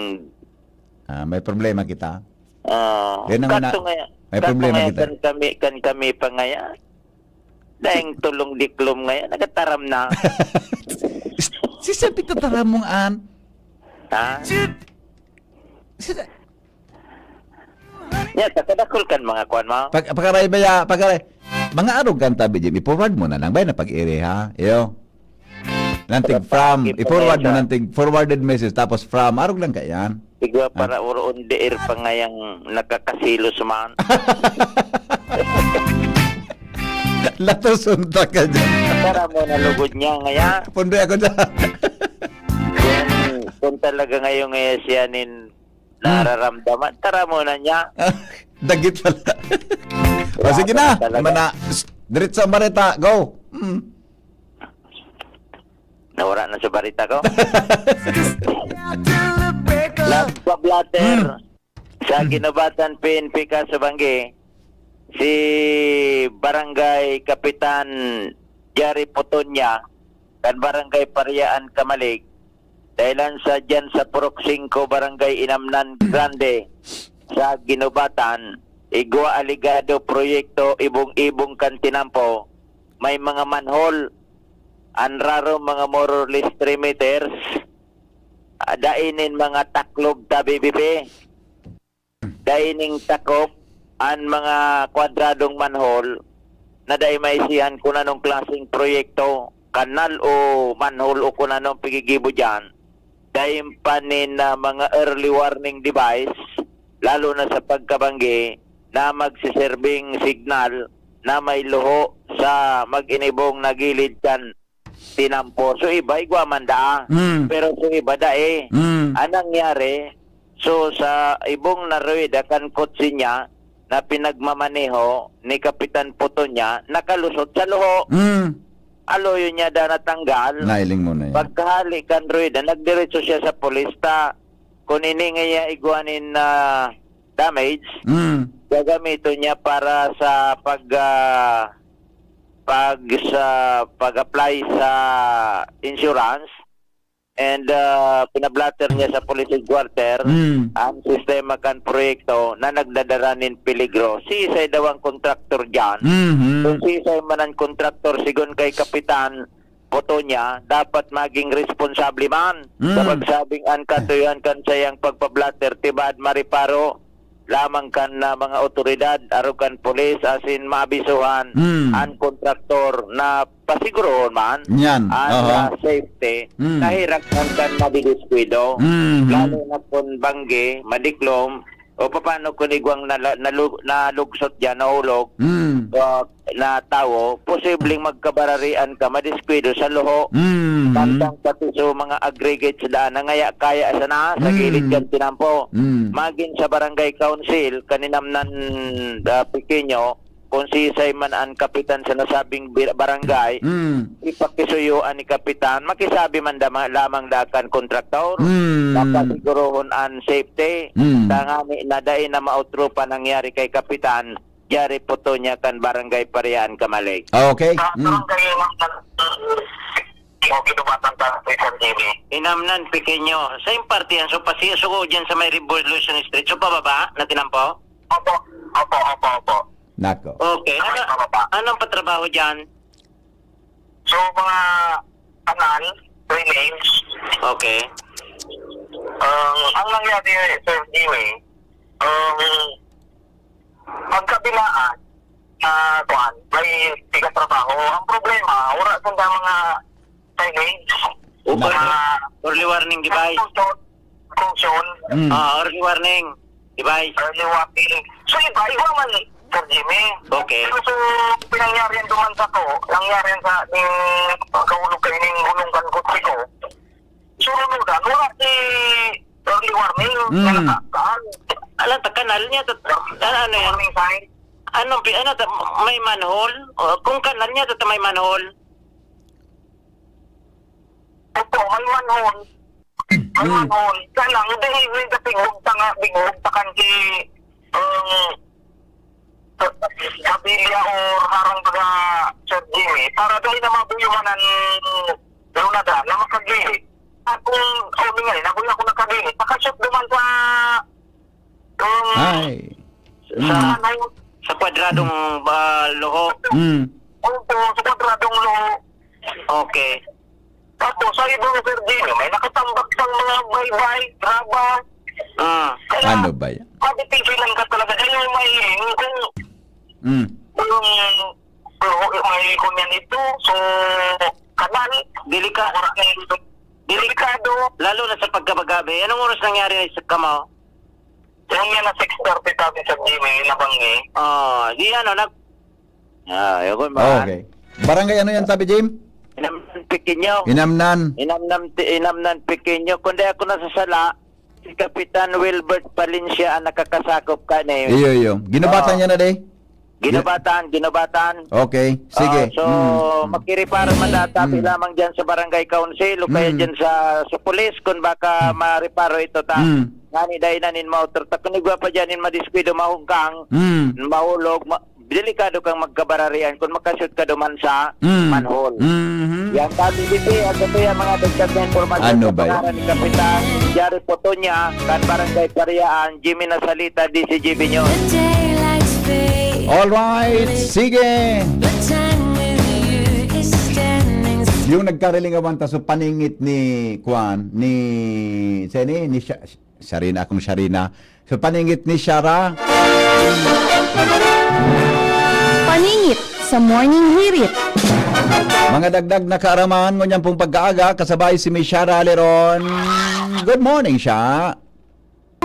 Ah, may problema kita. Ah, Yan ang kato na-, nga, may kato problema nga kita. Kan kami, kan kami pa ngaya. Dahil tulong diklom ngaya, nagataram na. Si Sir Pito Taramong an. Ha? Si Ya, takadakol kan mga kwan mo. Pag, pagkaray ba ya, pagkaray. Mga arog kan tabi, Jim, i-forward mo na lang. Bay na pag-iri, ha? Iyo. Nantig Para from, paki-, i-forward mo, pangensya. Nantig forwarded message, tapos from, arog lang ka yan. Siguro Ah. Para uroon diir pa ngayang nakakasilos man. Latoson ta ka dyan. Tara mo na lugod niya ngaya. Pundoy ako dyan. Kung, kung talaga ngayon ngaya siya nin Hmm. nararamdaman, tara mo na niya. Dagit pala. O, Wala sige pa na. Talaga. Mana, diretso ang bareta. Go. Hmm. Nawala na sa barita ko. Love pa blatter. Hmm. Sa Hmm. Ginobatan P N P ka sa Banggi, si Barangay Kapitan Jerry Potonya, kan Barangay Pariaan Kamalig, dahilan sa dyan sa Purok Singko, Barangay Inamnan Grande, sa Ginobatan, igwa alegado proyekto ibong-ibong kan tinampo, may mga manhole, an raro mga more or less three meters, ah, dai nin mga taklob ta, B B P. Dai nin takop an mga kwadradong manhole na dai maisihan kun anong klaseng proyekto, kanal o manhole o kun anong pigigibo diyan. Dai pa nin, ah, mga early warning device, lalo na sa pagkabanggi na magseserbing signal na may luho sa mag-inibong na gilid kan tinampo. So, iba, igwa man daa. Mm. Pero so, iba, dai. Mm. Ang nangyari, so, sa ibong na ruweda kan kotse niya na pinagmamaneho ni Kapitan Putonia, nakalusot sa luho. Mm. Aloyo niya da natanggal. Nailing mo na yan. Pagkahali kan ruweda, nagdiretso siya sa pulis ta. Kung ini nga iya igwa nin, ah, damage, Mm. gagamiton niya para sa pag, ah, pag, sa pag-apply sa insurance. And, ah, pinablatter niya sa police headquarter Mm. ang sistema kan proyekto na nagdadara nin peligro. Siisay daw ang kontraktor diyan? Mhm. Kung siisay man ang kontraktor, sigon kay Kapitan Putonia, dapat maging responsable man Mm. sa pagsabing an katuyohan kan sayang pagpablatter, tibaad mareparo lamang kan, ah, mga otoridad, arog kan pulis, asin maabisohan Mm. an kontraktor na pasigurohon man Yan. an, Aha. ah, safety, Mm. kaherang man kan madidiskuido. Mhm. Lalo na kun banggi, madiklom, o paano kun igwang nala-, nalu-, nalugsot diyan, nahulog, Mm. o na tawo, posibleng magkabararian ka, madiskuido sa luho, Mhm. tantang pati sa mga aggregates daan na ngaya kaya sana sa Mm. gilid kan tinampo. Mm. Magin sa barangay council, kaninamnan, ah, Pequeño, kung siisay man an kapitan sa nasabing bi-, barangay, Mm. ipakisuyo an ni kapitan, makisabi man dama-, lamang da kan kontraktor, Mm. na pasigurohon an safety. Mm. Tangani na dai na maotro pa nangyari kay kapitan, Jari Putonia kan Barangay Pariaan, Camalig. Okay. Sa Mm. barangay ng, o, Ginubatan ka, Sir Jimmy. Inamnan, Pequeño. Sa yung parte yan, so, pasi-, so, dyan sa may Revolution Street. So, pababa na tinampo? Opo. Opo, opo, opo. Nako. Okay. Ano, Pababa. anong patrabaho dyan? So, mga kanal, drainage. Okay. Um, ang nangyari, Sir Jimmy, um, magkabilaan na, kuwan, may tigatrabaho. Ang problema, wala sila mga signage. O, Na- early warning device. Function, function. Mm. Ah, early warning device. Early warning. So, iba, iba man, Sir Jimmy. Okay. Pero so, pinangyarihan duman sa ko, nangyarihan sa ning pagkahulog kay ning gulong kan kotse ko. Surunudan, wala si early warning Mm. na nakakaan. Alam ta, kanal niya, tat-, ano, ano yan? Warning sign. Ano, pi-, ano, ta-, may manhole? O, kung kanal niya, tat-, may manhole? Opo, may manhole. May Mm. manhole. Kaya lang, hindi, hindi ka tigbugta nga, tigbugtakan ki, um, sa, sa bilya o harang baga, Sir Jimmy, para dahil na mabuyo man ang lunadan na makagili. At kung, o, nga, nabuyo ako nakagili, pakashoot naman sa, um, Ay. sa, Mm. ano, sa kwadradong, ah, luho. Mm. Opo, sa kwadradong luho. Okay. Tapos, sa ibang Sir Jimmy, may nakatambak sa mga baybay, graba. Ah. Kaya, Ano ba yan? madipigilan ka talaga. Kaya may, kung, Mm. kung, kung may kunyan ito, so, kanal, Delika-, wala na ito. Delika-, Delikado. lalo na sa pagkabagabi. Anong oras nangyari sa Kamao? Yung yan na six thirty, sabi sa Jimmy, nabanggi. Ah, di ano, nag-, ah, yun, man. Okay. Barangay ano yan, Tabi Jim? Inamnan Pequeño. Inamnan. Inamnan, Ti-, Inamnan Pequeño. Kung di ako nasasala, si Kapitan Wilbert Palencia ang nakakasakop kani. Iyo, iyo. Ginubatan Oo. niya na, di? Ginubatan, ginubatan. Okay, sige. Ah, so, Mm. makireparo man data Mm. lamang dyan sa barangay council o kaya Mm. dyan sa, sa pulis kung baka Mm. mareparo ito ta. Mm. Ngani dai na nin mautro ta. Kung igwa pa dyan nin madiskuido, mahungkang, Mm. mahulog, ma-, delikado kang magkabararian kung makashoot ka duman sa Mm. manhole. Mhm. Yan, Tabi B P, ang sabi ang mga dagdag na impormasyon Ano sa ba yan? pangalan ni Kapitan Jari Potonya, kan Barangay Pariaan, Jimmy Nasalita, D C G B News. The daylight Alright, sige. Yung nagkarilingawan ta, so paningit ni, kwan, ni, sini, ni Sha-, Sharina, akong Sharina. So paningit ni Shara. Paningit sa Morning Hirit. Mga dagdag na kaaraman, ngunyan pong pagkaaga, kasabay si Miss Shara Leron. Good morning, Sha.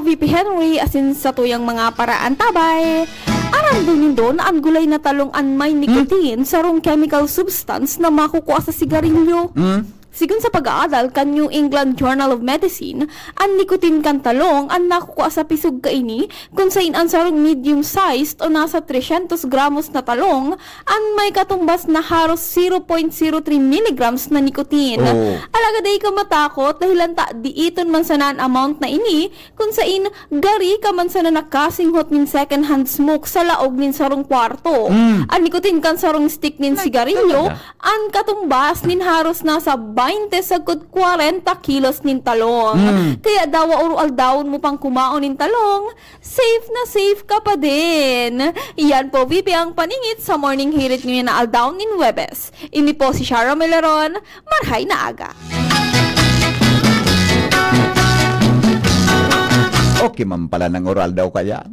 V P Henry, asin sa tuyang mga paraantabay. Aram din nindo na an gulay na talong an may nicotine, sarong chemical substance na makukua sa sigarilyo. Hmm? Sigon sa pag-aadal kan New England Journal of Medicine, an nicotine kan talong an nakukua sa pisog kaini, kun sain an sarong medium-sized o nasa tresyentos gramos na talong an may katumbas na haros zero point zero three milligrams na nicotine. Oh. Alagad dai ka matakot, dahilan ta diiton man sana an amount na ini, kun sain gari ka man sana nakasinghot nin second-hand smoke sa laog nin sarong kwarto. Mm. An nicotine kan sarong stick nin sigarilyo, an katumbas nin haros nasa baynte sagkod kwarenta kilos nin talong. Mm. Kaya dawa oro aldawon mo pang kumaon nin talong, safe na safe ka pa din. Iyan po, V P, ang paningit sa Morning Hirit ngayon na aldaw nin Huwebes. Ini po si Shara Melaron, marhay na aga. Okay man pala ng oral daw kaya.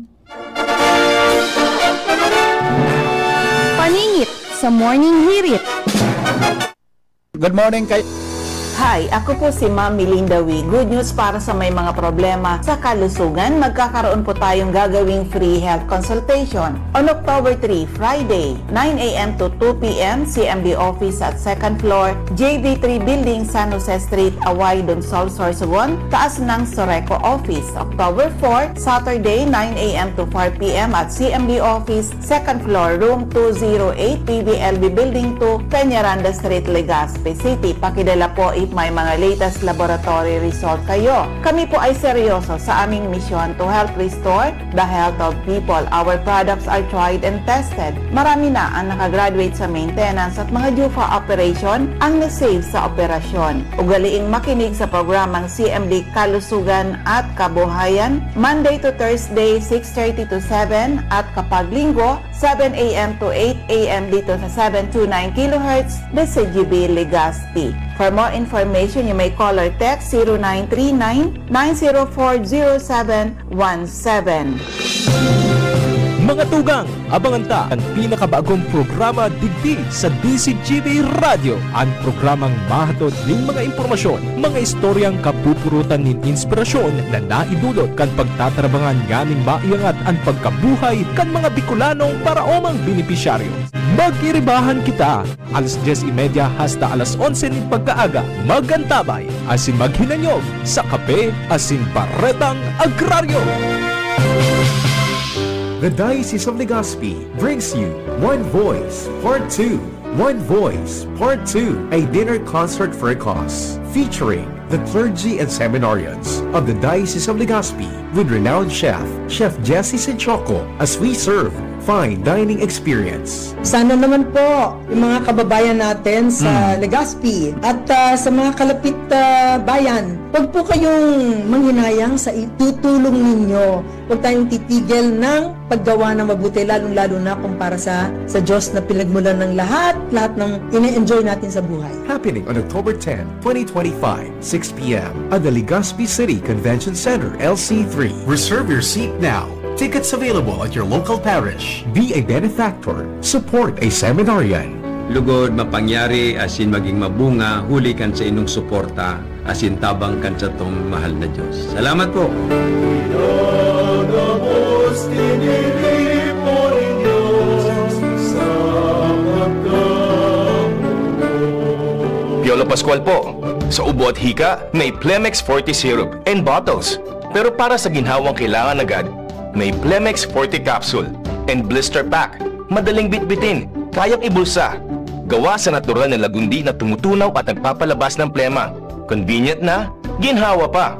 Paningit sa Morning Hirit. Good morning kay... Hi, ako po si Ma'am Melinda Wee. Good news para sa may mga problema sa kalusugan, magkakaroon po tayong gagawing free health consultation. On October three, Friday, nine a m to two p m, C M D office at second floor, J B three Building, San Jose Street, Away, Donsol, Sorsogon, taas ng Soreco office. October four, Saturday, nine a m to four p m at C M D office, second floor, room two zero eight, P B L B Building two, Peñaranda Street, Legazpi City. Pakidala po if may mga latest laboratory result kayo. Kami po ay seryoso sa aming misyon to help restore the health of people. Our products are tried and tested. Marami na ang nakagraduate sa maintenance at mga D U F A operation ang na-save sa operasyon. Ugaliing makinig sa programang C M D Kalusugan at Kabuhayan, Monday to Thursday, six thirty to seven, at kapag Linggo, seven a m to eight a m dito sa seven two nine kilohertz, D C G B Legazpi. For more information, you may call or text zero nine three nine, nine zero four, zero seven one seven. Mga tugang, abangan ta an pinakabagong programa digdi sa D C G B Radyo, an programang mahatod nin mga impormasyon, mga istoryang kapupurutan nin inspirasyon na naidulot kan pagtatrabangan nganing maiangat an pagkabuhay kan mga Bicolanong paraomang benepisyaryo. Mag-iribahan kita! Alas dyes y media hasta alas onse nin pagkaaga, mag-antabay asin maghinanyog sa kape asin baretang agraryo. The Diocese of Legazpi brings you One Voice Part two. One Voice Part two, a dinner concert for a cause, featuring the clergy and seminarians of the Diocese of Legazpi with renowned chef, Chef Jesse Sinchoco, as we serve fine dining experience. Sana naman po, yung mga kababayan natin sa Legazpi at ah, sa mga kalapit ah, bayan, wag po kayong manghinayang sa itutulong ninyo. Huwag tayong titigil ng paggawa ng mabuti, lalong-lalo na kung para sa, sa Diyos na pinagmulan ng lahat, lahat ng ine-enjoy natin sa buhay. Happening on October ten, twenty twenty-five, six p m at the Legazpi City Convention Center, L C three. Reserve your seat now. Tickets available at your local parish. Be a benefactor. Support a seminarian. Lugod, mapangyari, asin maging mabunga, huli kan sa inong suporta, asin tabang kan satong mahal na Diyos. Salamat po! Piolo Pascual po. Sa ubo at hika, may Plemex Forte Syrup and bottles. Pero para sa ginhawang kailangan agad, may Plemex Forte Capsule and Blister Pack. Madaling bitbitin, kayang ibulsa. Gawa sa natural na lagundi na tumutunaw at nagpapalabas ng plema. Convenient na, ginhawa pa.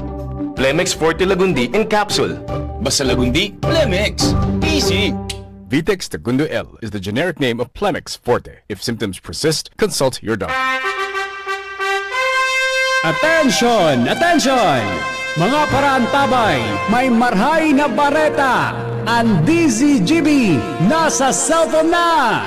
Plemex Forte Lagundi in Capsule. Basta Lagundi, Plemex. Easy! Vitex Tagundo L is the generic name of Plemex Forte. If symptoms persist, consult your doctor. Attention! Attention! Mga paraantabay, may marhay na bareta! An D Z G B nasa cellphone na!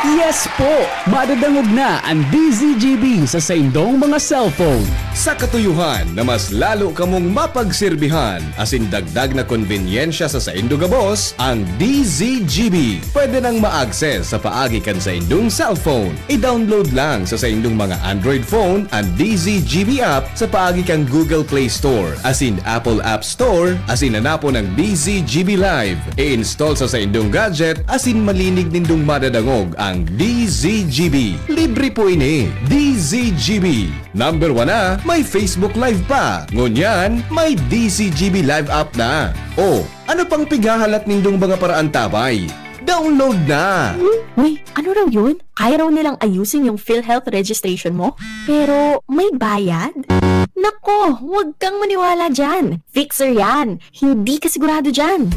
Yes po! Madadangog na an D Z G B sa saindong mga cellphone. Sa katuyohan na mas lalo kamong mapagserbihan asin dagdag na konbenyensya sa saindo gabos, ang D Z G B pwede nang ma-access sa paagi kan saindong cellphone. I-download lang sa saindong mga Android phone an D Z G B app sa paagi kan Google Play Store asin Apple App Store asin hanapon ang D Z G B Live. I-install sa saindong gadget asin malinig nindong madadangog ang D Z G B. Libre po ini. D Z G B. Number one na, may Facebook Live pa. Ngunyan, may D Z G B Live app na. O, ano pang pighahalat nindong mga paraantabay? Download na! Uy, ano raw yun? Kaya raw nilang ayusin yung PhilHealth registration mo? Pero may bayad? Nako, huwag kang maniwala dyan. Fixer yan. Hindi ka sigurado dyan.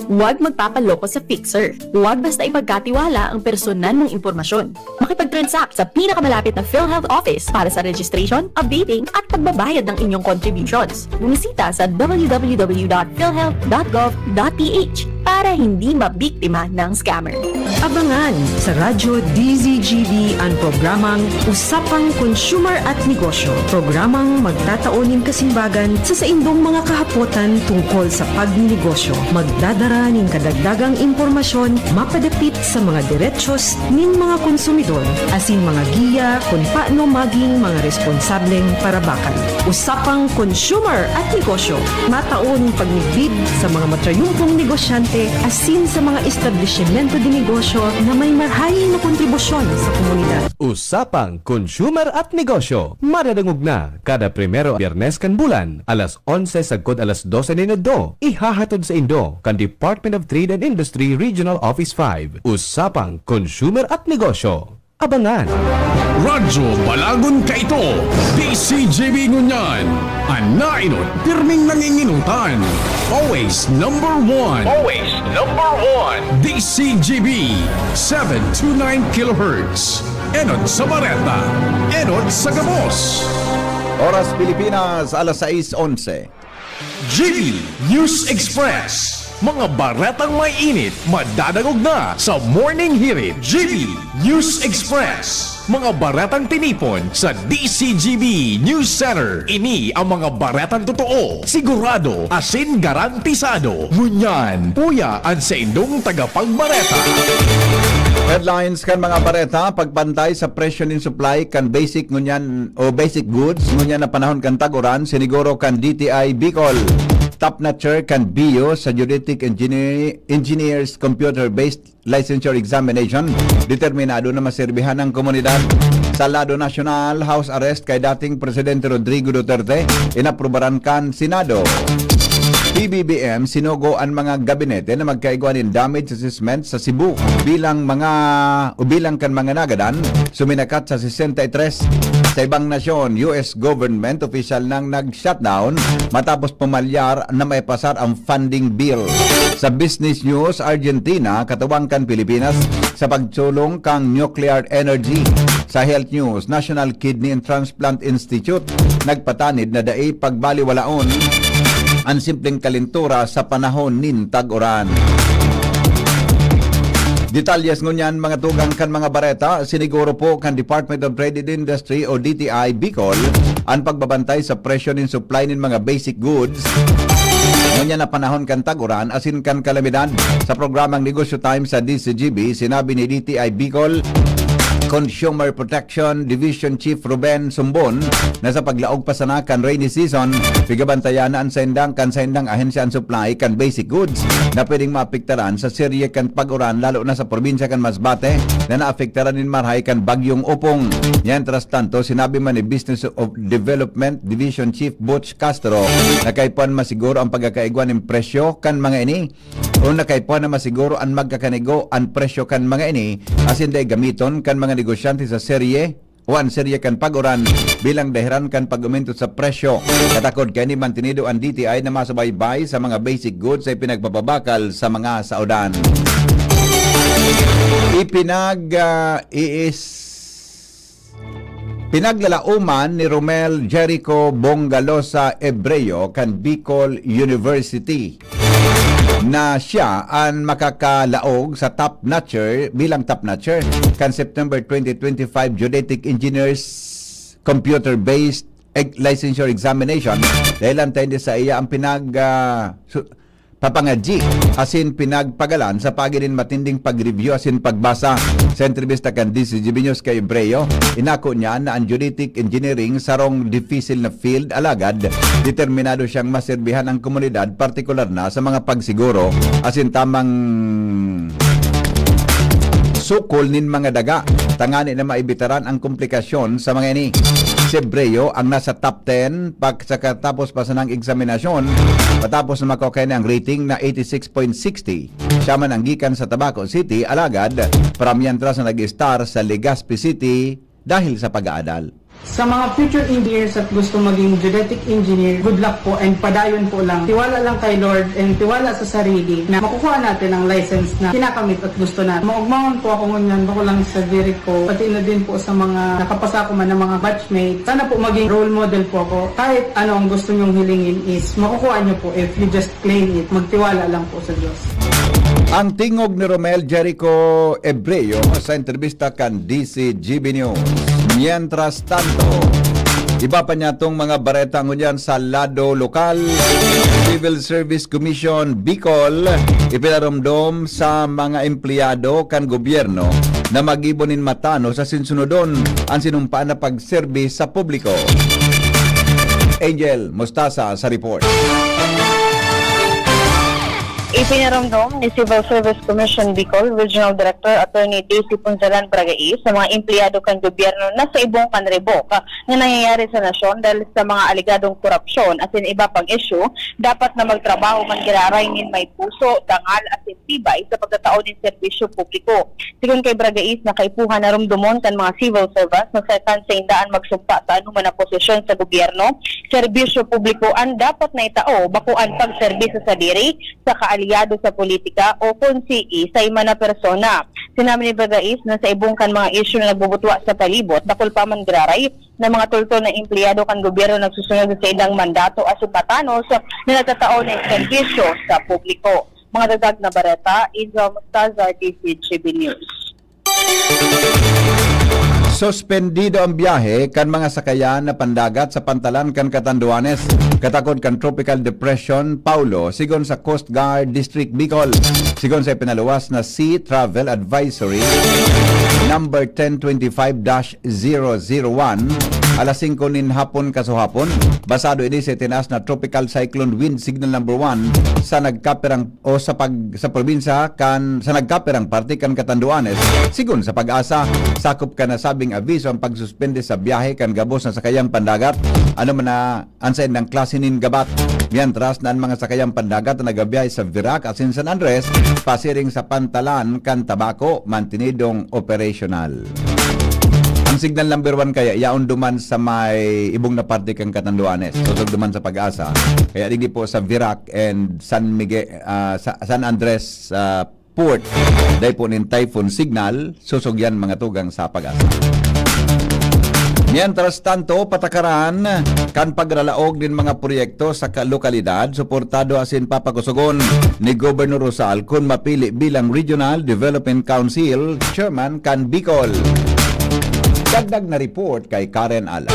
Huwag magpapaloko sa Fixer. Huwag basta ipagkatiwala ang personal mong impormasyon. Makipag-transact sa pinakamalapit na PhilHealth office para sa registration, updating, at pagbabayad ng inyong contributions. Bumisita sa w w w dot philhealth dot gov dot p h para hindi mabiktima ng scammer. Abangan sa Radyo D Z G B an programang Usapang Consumer at Negosyo, programang magtatao nin kasimbagan sa saindong mga kahapotan tungkol sa pagninegosyo. Magdadara nin kadagdagang impormasyon mapadapit sa mga derechos nin mga konsumidor asin mga giya kun paano maging mga responsableng parabakan. Usapang Consumer at Negosyo, matao nin pagmidbid sa mga matrayumpong negosyante asin sa mga establisimento de negosyo na may marhay na kontribusyon sa komunidad. Usapang Consumer at Negosyo, madadangog na kada primero, Biyernes kan bulan, alas onse sagkod alas dose nin udto. Ihahatod saindo kan Department of Trade and Industry Regional Office five. Usapang Consumer at Negosyo. Abangan! Radyo Balagon kaito, D Z G B ngunyan. An naenot, pirming nanginginutan. Always number one. Always number one. D Z G B, seven two nine kilohertz. Enot sa bareta, enot sa gabos. Oras Pilipinas, alas sais onse. G B News Express. Mga baretang may init, madadangog na sa Morning Hirit. G B News Express. Mga baretang tinipon sa D Z G B News Center. Ini ang mga baretang totoo, sigurado, asin garantisado. Ngunyan, uya an saindong tagapagbareta. Headlines kan mga bareta: pagbantay sa presyo nin supply kan basic ngunyan o basic goods ngunyan na panahon kan tag-uran, siniguro kan D T I Bicol. Top notcher kan B U sa Geodetic Engineer- Engineers Computer-Based Licensure Examination, determinado na maserbihan ang komunidad. Sa lado nasyonal, house arrest kay dating Presidente Rodrigo Duterte, inaprubaran kan Senado. P B B M, sinugo an mga gabinete na magkaigwa nin damage assessment sa Cebu bilang mga o bilang kan mga nagadan, suminakat sa sesenta y tres. Sa ibang nasyon, U S government official nang nag-shutdown matapos pumalyar na maipasar ang funding bill. Sa business news, Argentina, katuwang kan Pilipinas sa pagsulong kan nuclear energy. Sa health news, National Kidney and Transplant Institute nagpatanid na dai pagbaliwalaon an simpleng kalintura sa panahon nin tag-uran. Detalyes ngunyan, mga tugang, kan mga bareta. Siniguro po kan Department of Trade and Industry o D T I Bicol an pagbabantay sa presyo nin supply nin mga basic goods ngunyan na panahon kan tag-uran asin kan kalamidad. Sa programang Negosyo Time sa D Z G B, sinabi ni D T I Bicol Consumer Protection Division Chief Ruben Sumbon na sa paglaog pa sana kan rainy season, pigabantayan na an saindang kan saindang ahensya an supply kan basic goods na pwedeng maapektaran sa serye kan pag-uran, lalo na sa probinsya kan Masbate na naapektaran nin marahay kan Bagyong Opong. Mientras tanto, sinabi man ni Business of Development Division Chief Butch Castro na kaipuhan masiguro ang pagkakaigwa nin presyo kan mga ini o na kaipuhan na masiguro an magkakanigo an presyo kan mga ini asin dai gamiton kan mga negosyante sa serye o an serye kan pag-uran bilang dahiran kan pag-umento sa presyo. Katakod kaini, mantinido an D T I na masubaybay sa mga basic goods sa ipinagpapabakal sa mga saodan. Ipinag, ah, iis-, Pinaglalaoman ni Romel Jericho Bongalosa Ebreo kan Bicol University na siya an makakalaog sa top notcher, bilang top notcher kan September twenty twenty-five Geodetic Engineers Computer-Based Eg-, Licensure Examination, dahil ang tindi sa iya ang pinag, ah, su-, papangadyi asin pinagpagalan sa paagi nin matinding pag-review asin pagbasa. Sa entrebista kan D C G B News kay Ebreo, inako niya na ang geodetic engineering sarong dipisil na field, alagad determinado siyang maserbihan ang komunidad, partikular na sa mga pagsiguro asin tamang sukol nin mga daga, tangani na maibitaran ang komplikasyon sa mga ini. Si Ebreo ang nasa top ten pag-, sa katapos pa sanang eksaminasyon, matapos na makuha kaya ang rating na eighty-six point sixty. Siya man ang gikan sa Tabaco City, alagad paramientras na nag-star sa Legazpi City dahil sa pag-aadal. Sa mga future engineers at gusto maging geodetic engineer, good luck po and padayon po lang. Tiwala lang kay Lord and tiwala sa sarili na makukuha natin ang license na kinakamit at gusto natin. Maugmaon po ako ngunyan, bako lang sa diri ko, pati na din po sa mga nakapasa ko man ng mga batchmate. Sana po maging role model po ako. Kahit ano ang gusto nyong hilingin is makukuha nyo po if you just claim it. Magtiwala lang po sa Diyos. Ang tingog ni Romel Jericho Ebreo sa entrebista kan D C G B News. Mientras tanto, iba pa niya tong mga bareta ngunyan sa lado lokal. Civil Service Commission Bicol ipinaromdom sa mga empleyado kan gobyerno na magibo nin matanos asin sunodon an sinumpaan na pagserbi sa publiko. Angel Mostasa sa report. Ipinaromdom ni Civil Service Commission Bicol Regional Director Attorney Daisy Punzalan Bragais sa mga empleyado kan gobyerno na sa ibong kan ribok nga nangyayari sa nasyon dahil sa mga alegadong korupsyon asin iba pang isyu, dapat na magtrabaho man giraray nin may puso, dangal asin tibay sa pagtatao nin serbisyo publiko. Sigon kay Bragais na kaipuhan na rumdomon kan mga civil servants na sa kan saindaan magsumpa sa anoman na posisyon sa gobyerno, serbisyo publiko an dapat na itao, bako an pagserbi sa sadiri, sa kaalyado sa politika o kun si isay man na persona. Sinabi ni Bragais na sa ibong kan mga isyu na nagbubutwa sa palibot, dakul pa man giraray na mga tultol na empleyado kan gobyerno nagsusunod sa saindang mandato asin matanos na nagtatao nin serbisyo sa publiko. Mga dagdag na bareta, Angel Mostazar, D C G B News. Suspendido ang biyahe kan mga sakayan na pandagat sa pantalan kan Catanduanes, katakod kan Tropical Depression Paulo, sigon sa Coast Guard District Bicol. Sigon sa ipinaluwas na Sea Travel Advisory number ten twenty-five dash zero zero one, alas singko nin hapon kasuhapon, basado ini sa itinaas na Tropical Cyclone Wind Signal number one sa nagkapirang o sa pag-, sa probinsya kan, sa nagkapirang parte kan Catanduanes. Sigon sa PAGASA, sakop kan nasabing abiso ang pagsuspende sa biyahe kan gabos na sakayang pandagat, ano man na an saindang klase nin gabat. Mientras na an mga sakayang pandagat na nagabiyahe sa Virac asin San Andres, pasiring sa pantalan kan Tabaco, mantenidong operasyonal. Ang signal number one kaya yaon duman sa may ibong na parte kan Catanduanes, sosog duman sa PAGASA. Kaya digdi po sa Virac and San Miguel, ah, sa San Andres, ah, Port, dai po nin typhoon signal, sosog yan mga tugang sa PAGASA. Mientras tanto, patakaran kan pagralaog nin mga proyekto sa ka-, lokalidad, suportado asin papakusogon ni Governor Rosal kun mapili bilang Regional Development Council Chairman kan Bicol. Dagdag na report kay Karen Ala.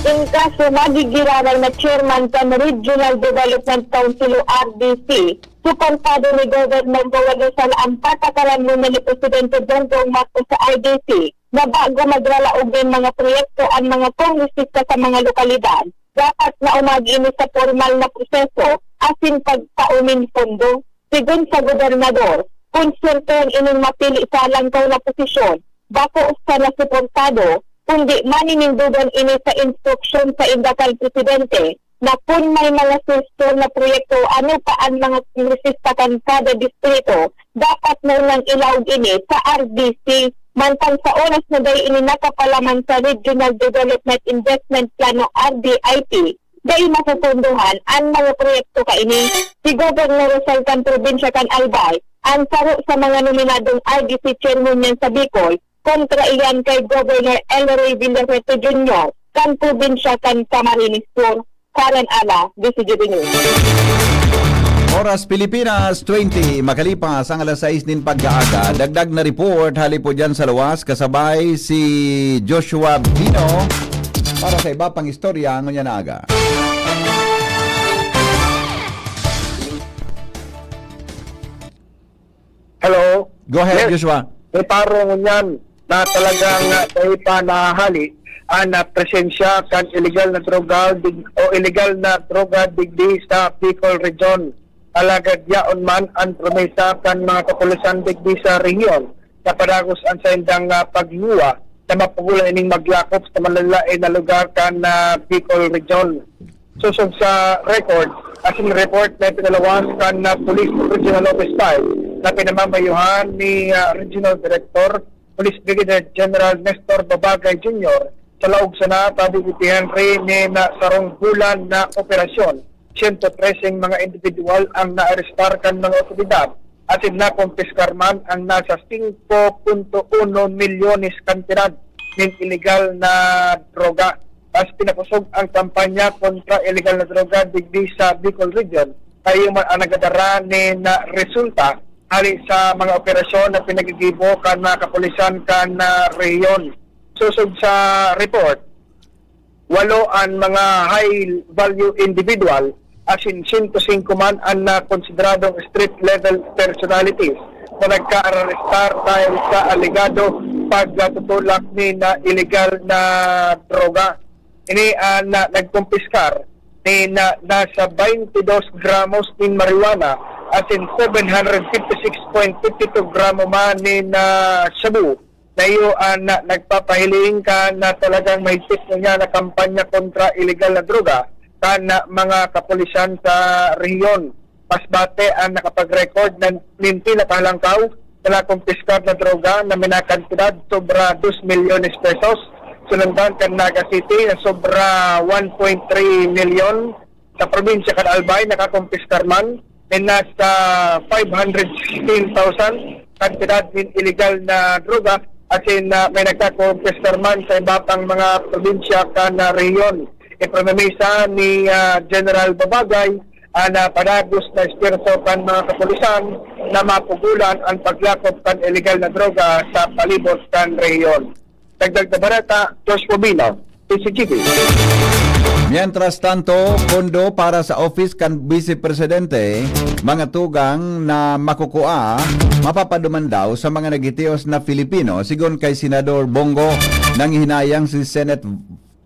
In kaso magigiraray na chairman kan Regional Development Council o R D C, suportado ni Governor Rosal ang patakaran ngunyan ni Presidente Bongbong Marcos sa R D C na bago magralaog nin mga proyekto an mga kongresista sa mga lokalidad, dapat na umagi ini sa pormal na proseso asin pagtao nin pondo. Sigon sa gobernador, kun swertehon ining mapili sa langkaw na posisyon, bako sana suportado, kundi maninindogan ini sa instruksyon sa inda kan presidente na kun may mga susto na proyekto, ano pa an mga kongresista kan kada distrito, dapat na nang ilaog ini sa R D C. Mantang sa oras na dai ini nakapalaman sa Regional Development Investment Plan o R D I P, dai mapopondohan an mga proyekto kaini. Si Governor Rosal kan probinsya kan Albay, an saro sa mga nominadong R D C chairman niyan sa Bicol, kontra iyan kay Governor El Rey Villaseñor Junior kan probinsya kan Camarines Sur. Karen Ala, D C G B News. Oras Pilipinas, twenty, makalipas ang alas sais nin pagkaaga. Dagdag na report hali po dyan sa luwas, kasabay si Joshua Bino para sa iba pang istorya ngunyan na aga. Hello? Go ahead, Yes. Joshua. May paro ngunyan na talagang ah, dai pa nahahali ang ah, presensya kan iligal na droga dig- o iligal na droga digdi sa Bicol Region. Alagad yaon man ang promesa kan mga kapulisan digdi sa rehiyon na padagos ang saindang ah, paghinguha na mapugulan ining maglakop sa malalain na lugar kan ah, Bicol Region. Sosog sa record, asin report na ipinalawas kan ah, Police Regional Office five na pinamamayuhan ni ah, Regional Director Police Brigadier General Nestor Babagay Junior, sa laog sana, tabi ni Henry, ni na sarong bulan na operasyon, siyento treseng mga individual ang naarestar kan mga otoridad, asin nakompiskar man ang nasa singko punto uno milyones kantidad nin iligal na droga. Mas pinakusog ang kampanya kontra iligal na droga digdi sa Bicol Region. Kayo man ang nagadara nin resulta hali sa mga operasyon na pinagigibo kan mga kapulisan kan ah, rehiyon. Sosog sa report, walo an mga high value individual, asin siyento singko man an nakonsideradong street level personalities na nagka-arrestar dahil sa alegado pagtutulak ni na iligal na droga. Ini an ah, nagkumpiskar ni na, nasa twenty-dos gramos nin marijuana asin seven hundred fifty-six point fifty-two gramo man nin ah, shabu. Nayo an ah, nagpapahiling kan na talagang mahigpit ngunyan na kampanya kontra iligal na droga kan ah, mga kapulisan sa rehiyon. Mas bate ang nakapag-record na nin pinakahalangkaw na nakumpiskar na droga na minakantidad sobra dos milyones pesos. Sinundan kan Naga City na sobra one point three milyon. Sa probinsya kan Albay, nakakumpiskar man nin nasa five hundred sixteen thousand kantidad nin iligal na droga asin na may nagkakumpiskar man sa iba pang mga probinsya kan ah, rehiyon. Ipromemisa ni ah, General Babagay ang ah, padagos na esfuerso kan mga kapulisan na mapugulan ang paglakop kan iligal na droga sa palibot kan rehiyon. Dagdag na bareta, Josh Bobino, T C G B. Mientras tanto, pondo para sa office kan Vice Presidente, mga tugang na makukua, mapapaduman daw sa mga nagitios na Filipino, sigon kay Senador Bongo. Nanghihinayang si Senate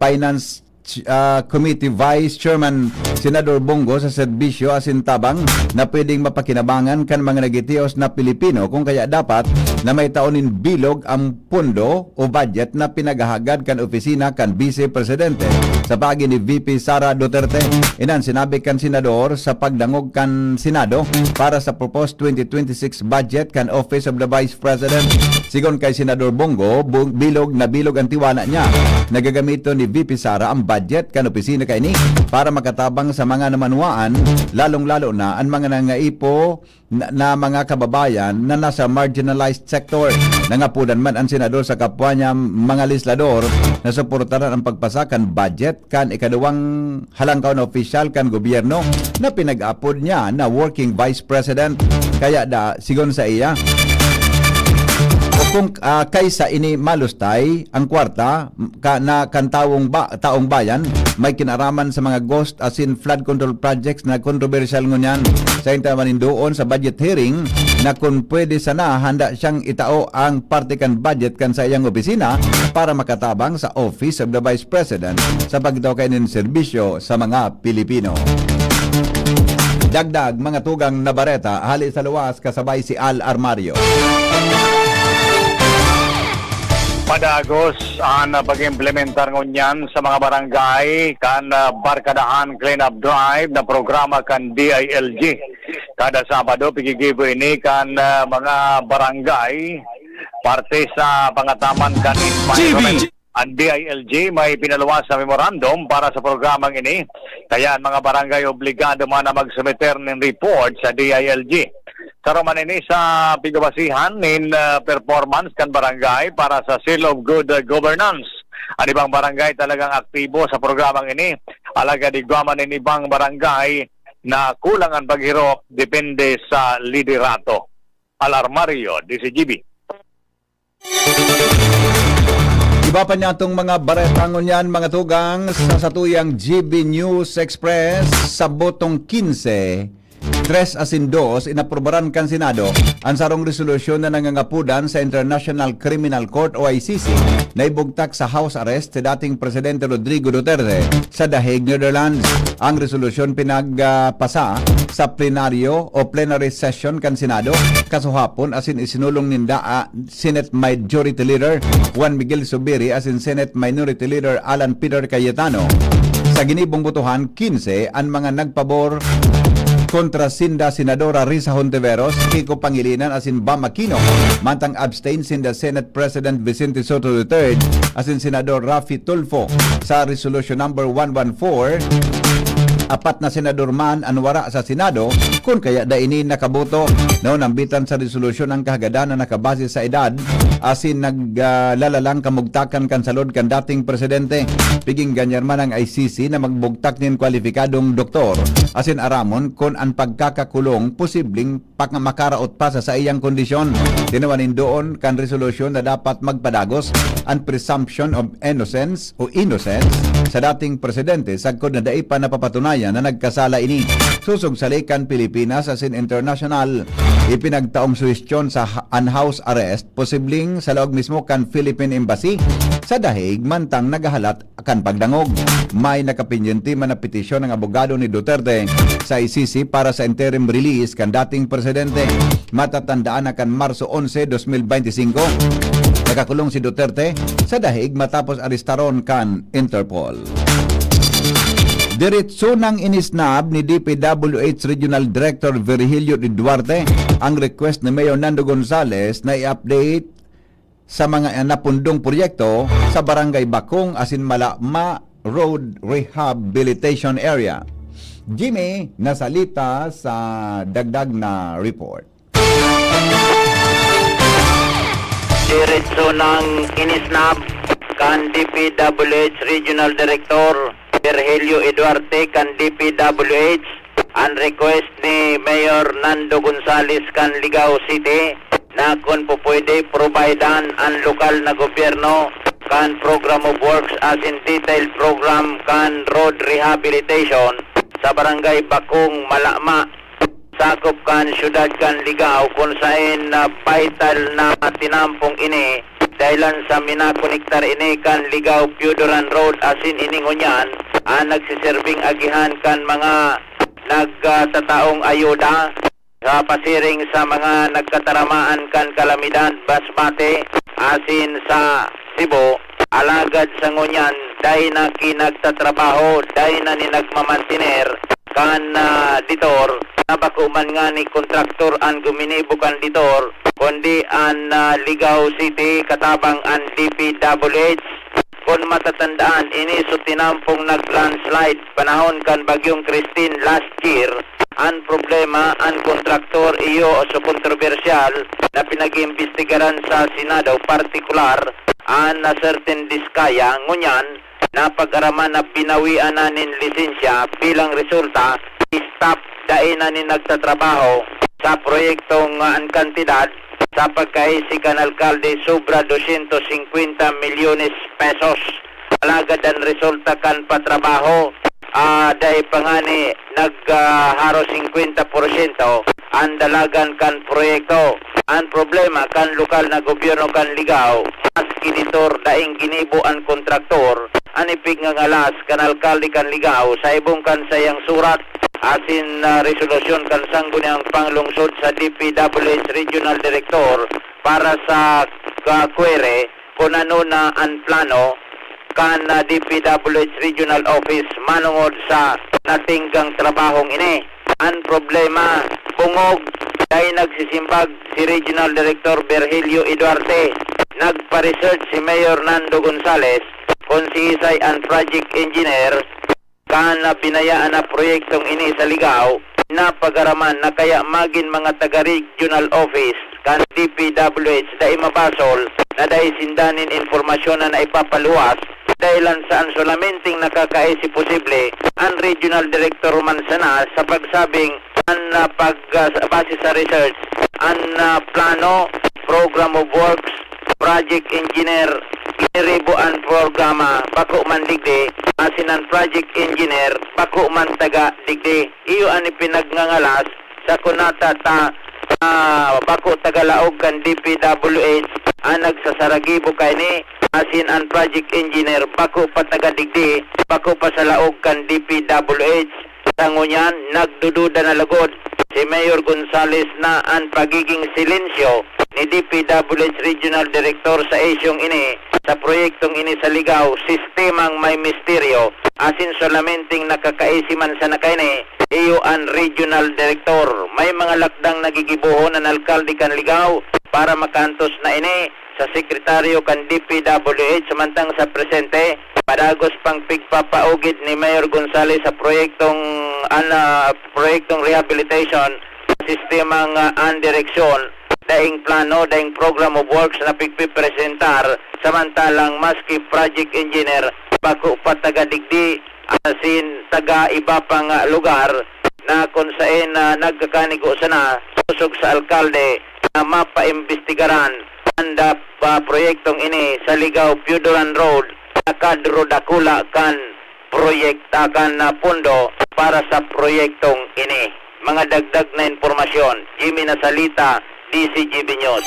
Finance ah, Committee Vice Chairman Senador Bongo sa serbisyo asin tabang na pwedeng mapakinabangan kan mga nagitios na Pilipino, kung kaya dapat na may tao nin bilog ang pondo o budget na pinaghahagad kan opisina kan Vice Presidente. Sa paagi ni V P Sara Duterte, inan sinabi kan senador sa pagdangog kan Senado para sa proposed twenty twenty-six budget kan Office of the Vice President. Sigon kay Senador Bongo, bu- bilog na bilog ang tiwala niya. Nagagamiton ni V P Sara ang budget kan opisina kaini para makatabang sa mga namanwaan, lalong-lalo na ang mga nangaipo na, na mga kababayan na nasa marginalized sector. Nangapudan man ang senador sa kapwa niya mga legislador na suportaran ang pagpasa kan budget kan ikaduwang halangkaw na opisyal kan gobyerno na pinag-apod niya na working vice president. Kaya da, sigon sa iya, o kung ah, kaysa ini malustay ang kwarta ka, na kan tawong ba, taong bayan, may kinaraman sa mga ghost asin flood control projects na kontrobersyal ngunyan. Sa intaman doon sa budget hearing na kung pwede sana handa siyang itao ang parte kan budget kan sa iyang opisina para makatabang sa Office of the Vice President sa pagtao kainin serbisyo sa mga Pilipino. Dagdag mga tugang na bareta hali sa luwas kasabay si Al Armario. Padagos ang pag-implementar ngunyan sa mga barangay kan ah, Barkadahan Cleanup Drive na programa kan D I L G. Kada Sabado, pigigibo ini kan ah, mga barangay parte sa pangataman kan environment. Ang D I L G may pinaluwas na memorandum para sa programang ini, kaya ang mga barangay obligado man na magsumiter nin report sa D I L G. Saro man ini sa pigabasihan nin, ah, performance kan barangay para sa Seal of Good, ah, Governance. Ang ibang barangay talagang aktibo sa programang ini, alagad igwa man nin ibang barangay na kulang an paghirok depende sa liderato. Alarmario, D Z G B. Iba pa niya atong mga bareta ngunyan, mga tugang, sa satuyang G B News Express. Sa botong kinse, tres asin dos, inaprubaran kan Senado ang sarong resolusyon na nangangapodan sa International Criminal Court o I C C na ibugtak sa house arrest si dating Presidente Rodrigo Duterte sa The Hague, Netherlands. Ang resolusyon pinagpasa sa plenaryo o plenary session kan Senado kasuhapon asin isinulong ninda, ah, Senate Majority Leader Juan Miguel Zubiri asin Senate Minority Leader Alan Peter Cayetano. Sa ginibong botohan, kinse an mga nagpabor kontra sinda Senadora Risa Hontiveros, Kiko Pangilinan asin Bam Aquino, mantang abstain sinda Senate President Vicente Sotto the third asin Senador Raffy Tulfo. Sa Resolution Number one one four, apat na senador man an wara sa Senado, kun kaya dai ini nakaboto. Naunambitan sa resolusyon ang kahagadan na nakabase sa edad asin nag, ah, lalalang kamugtakan kan salud kan dating presidente. Piginggan niya man ang I C C na magbugtak nin kwalipikadong doktor asin aramon kun an pagkakakulong posibleng paka-, makaraot pa sa saiyang kondisyon. Tinawan nin doon kan resolusyon na dapat magpadagos an presumption of innocence o innocence sa dating presidente sagkod na dai pa napapatunayan na nagkasala ini. Sosog sa ley kan Pilipinas asin internasyonal, ipinagtaong suhestyon sa ha-, unhouse arrest, posibleng sa laog mismo kan Philippine Embassy sa The Hague, mantang naghahalat kan pagdangog. May nakapenyente man na petisyon ang abogado ni Duterte sa I C C para sa interim release kan dating presidente. Matatandaan na kan Marso onse, dos mil bente singko, nakakulong si Duterte sa The Hague matapos arestaron kan Interpol. Diretso nang inisnab ni D P W H Regional Director Virgilio de Duarte ang request ni Mayor Nando Gonzales na i-update sa mga napundong proyekto sa Barangay Bakong asin Malama Road Rehabilitation Area. Jimmy Nasalita sa dagdag na report. Diretso nang inisnab kan D P W H Regional Director Virgilio Eduarte kan D P W H an request ni Mayor Nando Gonzales kan Ligao City na kun pupwede, providean an lokal na gobyerno kan Program of Works asin detailed program kan road rehabilitation sa Barangay Bakong, Malama, sakop kan siyudad kan Ligao, kun saen na vital na tinampong ini dahilan sa minakonektar ini kan Ligao-Pioduran Road asin ini ngunyan an nagsiserbing agihan kan mga nagtataong ayuda sa pasiring sa mga nagkataramaan kan kalamidad, Masbate asin sa Cebu, alagad sa ngunyan, dai na ki nagtatrabaho, dai na ni nagmamantiner kan, ah, detour, na bako man ngani kontraktor an guminibo kan detour, kundi an, ah, Ligao City katabang an D P W H. Kun matatandaan, ini so tinampong nag-landslide panahon kan Bagyong Christine last year. An problema, an kontraktor, iyo so kontrobersyal na pinag-iimbestigaran sa Senado, partikular an, ah, certain Discaya, ngunyan napag-araman na binawian na nin lisensya. Bilang resulta, stop, dai na ni nagtatrabaho sa proyektong, ah, an kantidad sa pagkahisik kan alkalde sobra dosyentos singkwenta milyones pesos. Alagad an resulta kan patrabaho, ah, dai pa ngani nag, ah, haro singkwenta porsyento an dalagan kan proyekto. An problema kan lokal na gobyerno kan Ligao, maski detour, daing ginibo an kontraktor. An ipigngangalaas kan alkalde kan Ligao sa ibong kan sayang surat asin, ah, resolusyon kan Sangguniang Panglungsod sa D P W H Regional Director para sa ka-query kun ano na an plano kan, ah, D P W H Regional Office manongod sa natinggang trabahong ini. An problema, bungog, dai nagsisimbag si Regional Director Virgilio Eduarte. nagpa-research si Mayor Nando Gonzales kun siisay an project engineer kan binayaan na proyektong ini sa Ligao, napagaraman na kaya magin mga taga-regional office kan D P W H dai mabasol na dai sinda nin impormasyon na naipapaluwas, dahilan sa an solamenteng nakakaisi posible an regional director man sana sa pagsabing an, ah, pag, ah, base sa research, an, ah, plano, program of works, project engineer, giniribo an programa, bako man digdi, asin an project engineer, bako man taga digdi. Iyo an ipinagngangalas sa kunata ta, ah, bako taga laog kan D P W H an nagsasaragibo kaini, asin an project engineer bako pa taga digdi, bako pa sa laog kan D P W H. Sa ngunyan, nagdududa na lugod si Mayor Gonzales na an pagiging silensyo ni D P W H Regional Director sa isyung ini, sa proyektong ini sa Ligao, sistemang may misteryo, asin solamenteng nakakaisi man sana kaini, iyo an Regional Director. May mga lakdang na gigibohon an alkalde kan Ligao para makaantos na ini sa sekretaryo kan D P W H, samantang sa presente, padagos pang pigpapaugid ni Mayor Gonzales sa proyektong, an, ah, proyektong rehabilitation sa sistemang, ah, an direksyon, daing plano, daing program of works na pigpipresentar, samantalang maski project engineer, bako pa taga digdi, asin taga iba pang, ah, lugar na kun saen na nagkakanigo sana, sosog sa alkalde na mapaimbestigaran an da-, ah, proyektong ini sa Ligao Pioduran Road, Nakadro Dakula kan proyekta kan, ah, pondo para sa proyektong ini. Mga dagdag na impormasyon, Jimmy Nasalita, D C G B News.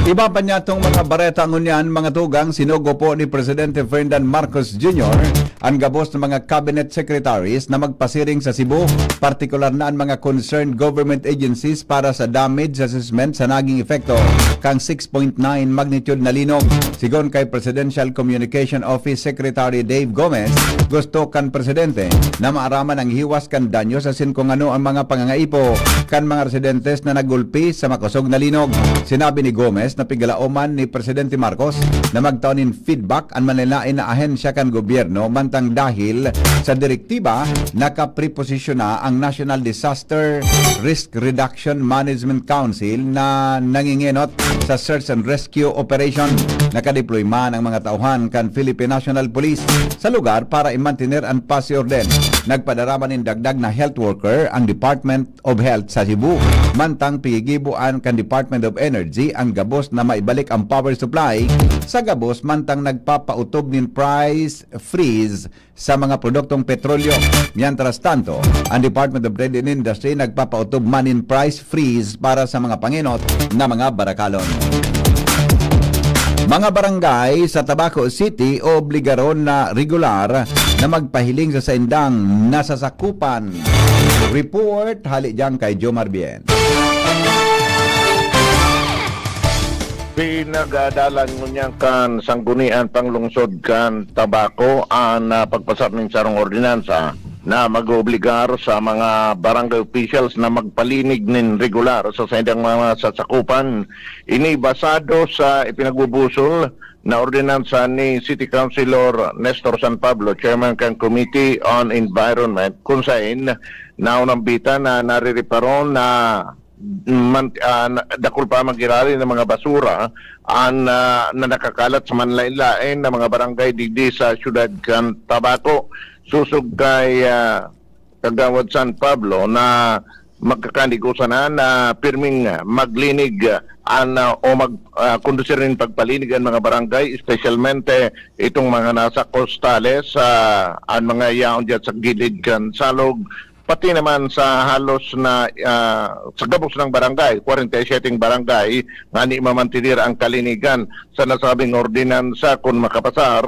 Iba pa niya tong mga bareta ngunyan, mga tugang, sinugo po ni Presidente Ferdinand Marcos Junior an gabos na mga cabinet secretaries na magpasiring sa Cebu, partikular na an mga concerned government agencies para sa damage assessment sa naging epekto kan six point nine magnitude na linog. Sigon kay Presidential Communication Office Secretary Dave Gomez, gusto kan presidente na maaraman ang hiwas kan danyos asin kung ano ang mga pangangaipo kan mga residentes na nagulpi sa makosog na linog. Sinabi ni Gomez na pigalaoman ni Presidente Marcos na magtao nin feedback an manlaen na ahensya kan gobyerno, mantang dahil sa direktiba, nakapreposisyon na ang National Disaster Risk Reduction Management Council na nangingenot sa search and rescue operation. Nakadeploy man ang mga tauhan kan Philippine National Police sa lugar para i-mantener an pasi orden. Nagpadara man nin dagdag na health worker ang Department of Health sa Cebu, mantang pigigiboan kan Department of Energy ang gabos na maibalik ang power supply sa gabos, mantang nagpapautob nin price freeze sa mga produktong petrolyo. Mientras tanto, ang Department of Trade and Industry nagpapautob man nin price freeze para sa mga pangenot na mga barakalon. Mga barangay sa Tabaco City obligaron na regular na magpahiling sa saindang nasasakupan. Report hali diyan kay Jomar Bien. Pinagadalan ngunyan kan Sanggunian Panglungsod kan Tabaco an, ah, pagpasar nin sarong ordinansa na mag-oobligar sa mga barangay officials na magpalinig nin regular sa saindang mga sasakupan. Ini basado sa ipinagbubusol na ordinansa ni City Councilor Nestor San Pablo, chairman kan Committee on Environment, kun saen naunambitan na naririparon na man, ah, na, dakul pa magirali ng mga basura an, ah, na nakakalat sa manlain-lain na mga barangay digdi sa siyudad kan Tabaco. Sosog kay, ah, Kagawad San Pablo na magkakanigo sana na pirming maglinig, ah, an, ah, o mag, ah, kondusir nin pagpalinig an mga barangay, espesyalmente itong mga nasa kostales, ah, an mga yaon diyan sa gilid kan salog, pati naman sa halos na, ah, sa gabos ng barangay, kwarenta y siyete barangay, ngani mamantener ang kalinigan sa nasabing ordinansa. Kun makapasar,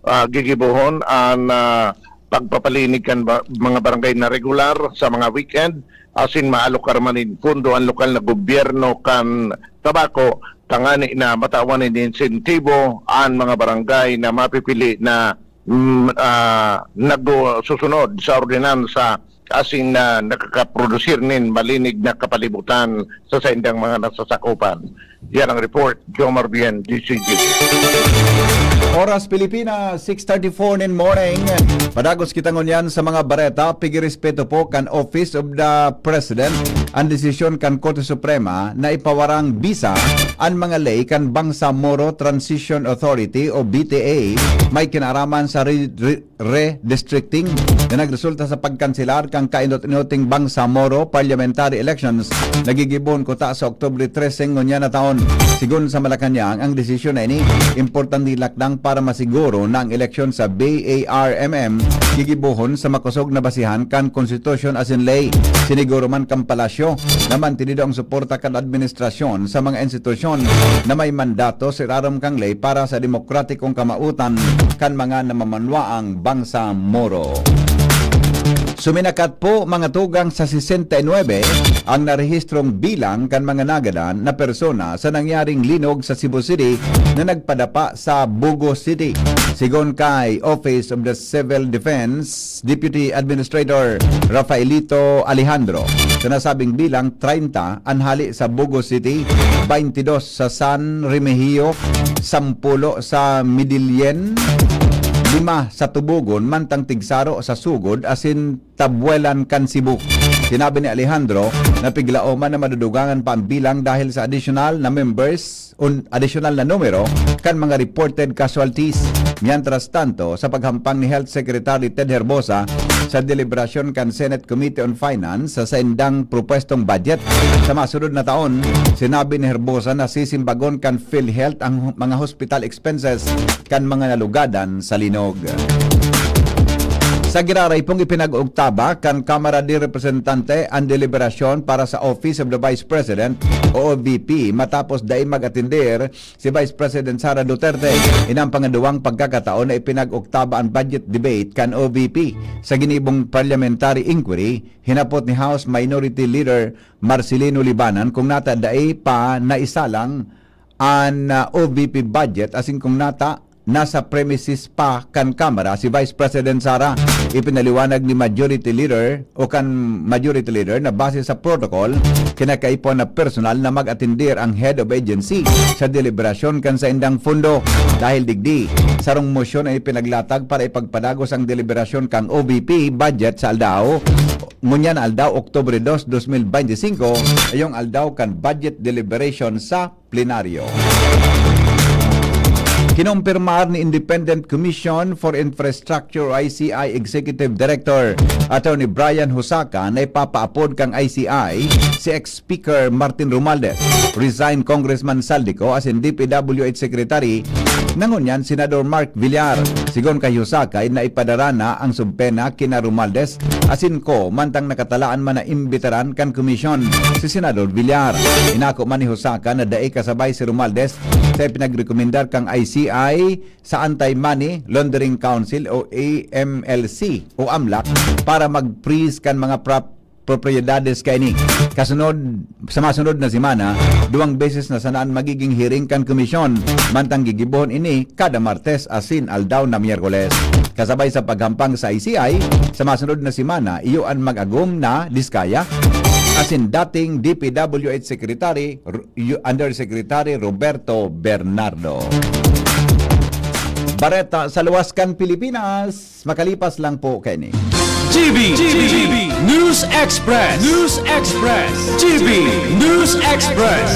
ah, gigibohon an, ah, pagpapalinig kan ba-, mga barangay na regular sa mga weekend, asin maalokar man nin pondo an lokal na gobyerno kan Tabaco, tangani na matawan nin insentibo an mga barangay na mapipili na, mm, ah, nagsusunod sa ordinansa asin na nakakaprodusir nin malinig na kapalibutan sa saindang mga nasasakupan. Yan ang report, Jomar Bien, D C G. Oras Pilipinas, six thirty-four in morning. Padagos kita ngunyan sa mga bareta. Pigirespeto po kan Office of the President an desisyon kan Korte Suprema na ipawarang bisa an mga ley kan Bangsamoro Transition Authority o B T A may kinaraman sa re- re- redistricting na nagresulta sa pagkanselar kan kainot-inoting Bangsamoro parliamentary elections na gigibon kuta sa Oktubre trese ngunyan na taon. Sigon sa Malacañang, ang desisyon na ini importanteng lakdang para masiguro na ang eleksyon sa B A R M M gigibohon sa makosog na basihan kan konstitusyon asin ley. Siniguro man kan Palasyo na mantinido ang suporta kan administrasyon sa mga institusyon na may mandato sa irarom kan ley para sa demokratikong kamawotan kan mga namamanwaang Bangsamoro. Suminakat po, mga tugang, sa sesenta y nuebe ang narehistrong bilang kan mga nagadan na persona sa nangyaring linog sa Cebu City na nagpadapa sa Bogo City. Sigon kay Office of the Civil Defense Deputy Administrator Rafaelito Alejandro, sa nasabing bilang, treinta an hale sa Bogo City, twenty-dos sa San Remigio, sampulo sa Medellin, lima sa Tubugon, mantang tigsaro sa Sugod asin Tabuelan kan Cebu. Sinabi ni Alejandro na piglaoman na madudugangan pa ang bilang dahil sa additional na members, un, additional na numero kan mga reported casualties. Mientras tanto, sa paghampang ni Health Secretary Ted Herbosa sa deliberasyon kan Senate Committee on Finance sa saindang propwestong budget sa masunod na taon, sinabi ni Herbosa na sisimbagon kan PhilHealth ang hu- mga hospital expenses kan mga nalugadan sa linog. Sa giraray pong ipinag-ogtaba kan Kamara de Representante ang deliberasyon para sa Office of the Vice President o O V P matapos dai mag-atender si Vice President Sara Duterte. Inang pangaduwang pagkakataon na ipinag-oktaba an budget debate kan O V P. Sa ginibong parliamentary inquiry, hinapot ni House Minority Leader Marcelino Libanan kung nata dai pa naisalang an, ah, O V P budget asin kung nata nasa premises pa kan Kamara si Vice President Sara. Ipinaliwanag ni Majority Leader o kan Majority Leader na base sa protocol, kinakaipuhan na personal na mag-atender ang head of agency sa deliberasyon kan saindang pondo. Dahil digdi, sarong mosyon ang ipinaglatag para ipagpadagos ang deliberasyon kan O V P budget sa aldaw, ngunyan aldaw, Oktubre dos, dos mil bente singko, ayong aldaw kan budget deliberation sa plenaryo. Kinumpirmar ni Independent Commission for Infrastructure o I C I Executive Director Attorney Brian Hosaka na ipapaapod kan I C I si ex-Speaker Martin Romualdez, resigned Congressman Saldico asin D P W H Secretary na ngunyan Senador Mark Villar. Sigon kay Hosaka, naipadara na ang subpena kina Romualdez asin Co mantang nakatalaan man na imbitaran kan komisyon si Senador Villar. Inako man ni Hosaka na dai kasabay si Romualdez sa ipinagrekomendar kan I C I sa Anti-Money Laundering Council o A M L C o amlac para mag-freeze kan mga prop- propiedades kaini. Kasunod, sa masunod na semana, duwang beses na sana an magiging hearing kan komisyon, mantang gigibohon ini kada Martes asin aldaw na Miyerkules. Kasabay sa paghampang sa I C I, sa masunod na semana, iyo an mag-agom na Diskaya asin dating D P W H Secretary, Ru- Yu- Undersecretary Roberto Bernardo. Bareta sa luwas kan Pilipinas, makalipas lang po kaini. G B, G B, News Express, News Express, G B News Express.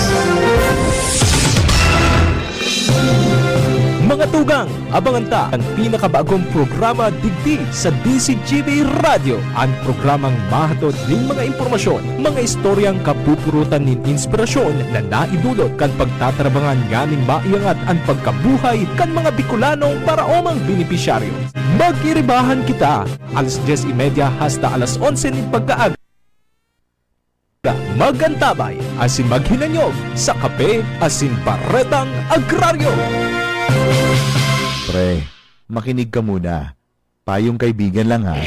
Mga tugang, abangan ta an pinakabagong programa digdi sa D C G B Radyo, an programang mahatod nin mga impormasyon, mga istoryang kapupurutan nin inspirasyon na naidulot kan pagtatarabangan nganing maiangat an pagkabuhay kan mga Bicolanong paraomang benepisyaryo. Magiribahan kita, alas dyes y media hasta alas onse nin pagkaaga. Mag-antabay asin maghinanyog sa Kape asin Baretang Agraryo. Pre, makinig ka muna. Payong kaibigan lang, ha.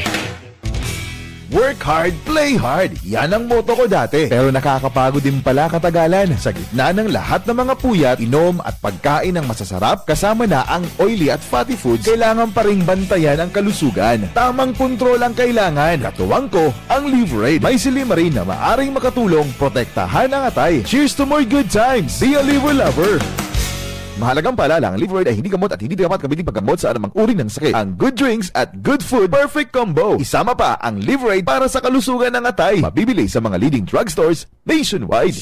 Work hard, play hard. Yan ang motto ko dati. Pero nakakapagod din pala katagalan. Sa gitna ng lahat ng mga puyat, inom at pagkain ng masasarap, kasama na ang oily at fatty foods, kailangan pa ring bantayan ang kalusugan. Tamang kontrol ang kailangan. Katuwang ko, ang Liverade. May silymarin na maaring makatulong protektahan ang atay. Cheers to more good times! Be a Liver Lover! Mahalagang paalala, ang Liverade ay hindi gamot at hindi dapat gamitin paggamot sa anumang uri ng sakit. Ang good drinks at good food, perfect combo. Isama pa ang Liverade para sa kalusugan ng atay. Mabibili sa mga leading drugstores nationwide.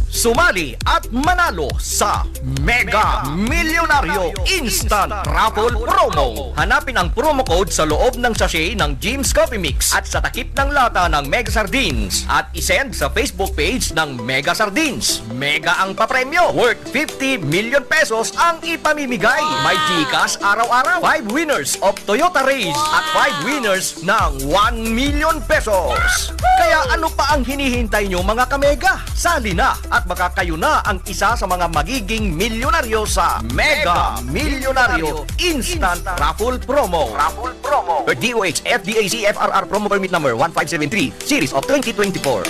Sumali at manalo sa Mega Milyonaryo Instant Raffle Promo. Hanapin ang promo code sa loob ng sachet ng Jim's Coffee Mix at sa takip ng lata ng Mega Sardines at isend sa Facebook page ng Mega Sardines. Mega ang papremyo, worth fifty million pesos ang ipamimigay. May GCash araw-araw, five winners of Toyota Raize at five winners ng one million pesos. Kaya ano pa ang hinihintay nyo, mga kamega? Sali na at baka kayo na ang isa sa mga magiging milyonaryo sa Mega Milyonaryo Instant Raffle Promo. Raffle Promo. D O H F D A C F R R Promo Permit Number one five seven three, Series of twenty twenty-four.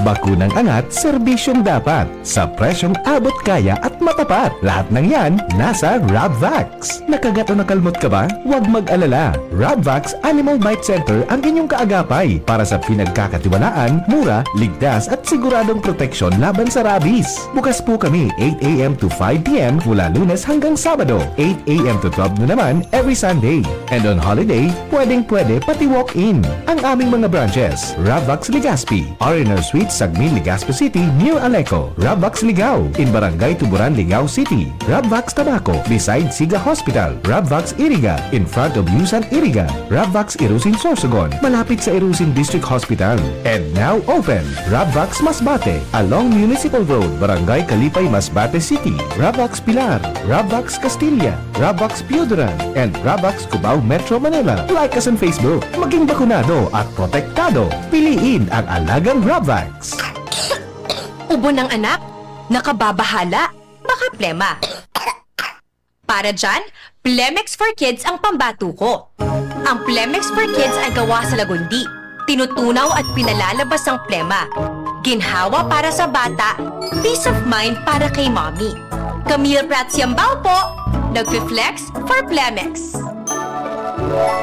Bakunang angat, serbisyong dapat, sa presyong abot kaya at matapat. Lahat ng yan, nasa Rabvax. Nakagat o nakalmot ka ba? Huwag mag-alala. Rabvax Animal Bite Center ang inyong kaagapay para sa pinagkakatiwalaan, mura, ligtas at siguradong proteksyon laban sa rabies. Bukas po kami eight a m to five p m mula Lunes hanggang Sabado, eight a m to twelve noon naman every Sunday. And on holiday, pwedeng-pwede pati walk-in. Ang aming mga branches, Rabvax Legazpi, R and R Suite, Sagmin, Legazpi City, near Aleco, Rabvax Ligao, in Barangay Tuburan, Ligao City, Rabvax Tabaco, beside Siga Hospital, Rabvax Iriga, in front of Yusan Iriga, Rabvax Irusin Sorsogon, malapit sa Irusin District Hospital. And now open, Rabvax Masbate, along Municipal Road, Barangay Kalipay, Masbate City, Rabvax Pilar, Rabvax Castilla, Rabvax Pioduran, and Rabvax Cubao, Metro Manila. Like us on Facebook. Maging bakunado at protektado. Piliin ang alagang Rabvax. Ubo ng anak? Nakababahala? Baka plema. Para dyan, Plemex for Kids ang pambato ko. Ang Plemex for Kids ay gawa sa lagundi. Tinutunaw at pinalalabas ang plema. Ginhawa para sa bata, peace of mind para kay mommy. Camille Prats Yambao po, nagfi-flex for Plemex.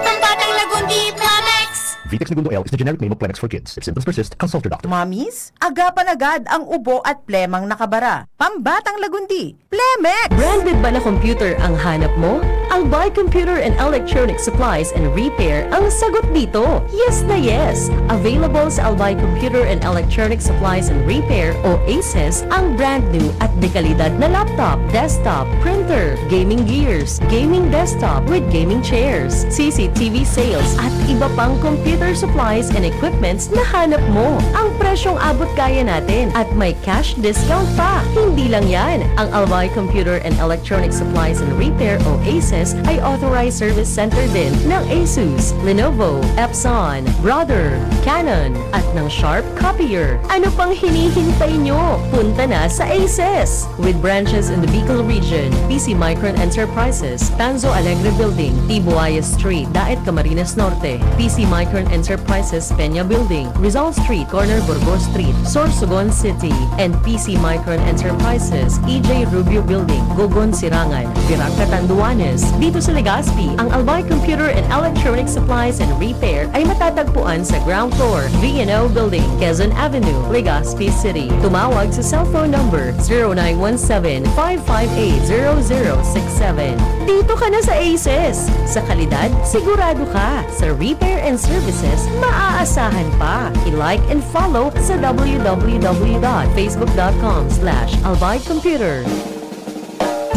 Pambatang lagundi, Plemex! Vitex Negundo L is the generic name of Plemex for Kids. If symptoms persist, consult your doctor. Mommies, agapan agad ang ubo at plemang nakabara. Pambatang lagundi, Plemex! Branded ba na computer ang hanap mo? Albay Computer and Electronic Supplies and Repair ang sagot dito. Yes na yes! Available sa Albay Computer and Electronic Supplies and Repair o ACES ang brand new at dekalidad na laptop, desktop, printer, gaming gears, gaming desktop with gaming chairs, C C T V sales at iba pang computer supplies and equipments na hanap mo. Ang presyong abot kaya natin at may cash discount pa. Hindi lang yan, ang Albay Computer and Electronic Supplies and Repair o ACES ay authorized service center din ng Asus, Lenovo, Epson, Brother, Canon, at ng Sharp Copier. Ano pang hinihintay nyo? Punta na sa ACES! With branches in the Bicol region, P C Micron Enterprises, Tanzo Alegre Building, Tibuaya Street, Daet, Camarines Norte, P C Micron Enterprises, Peña Building, Rizal Street, corner Burgos Street, Sorsogon City, and P C Micron Enterprises, E J Rubio Building, Gogon, Sirangan, Virac, Catanduanes. Dito sa Legazpi, ang Albay Computer and Electronic Supplies and Repair ay matatagpuan sa ground floor, V and O Building, Quezon Avenue, Legazpi City. Tumawag sa cellphone number zero nine one seven, five five eight, zero zero six seven. Dito ka na sa ACES! Sa kalidad, sigurado ka! Sa repair and services, maaasahan pa. I-like and follow sa w w w dot facebook dot com slash albay computer.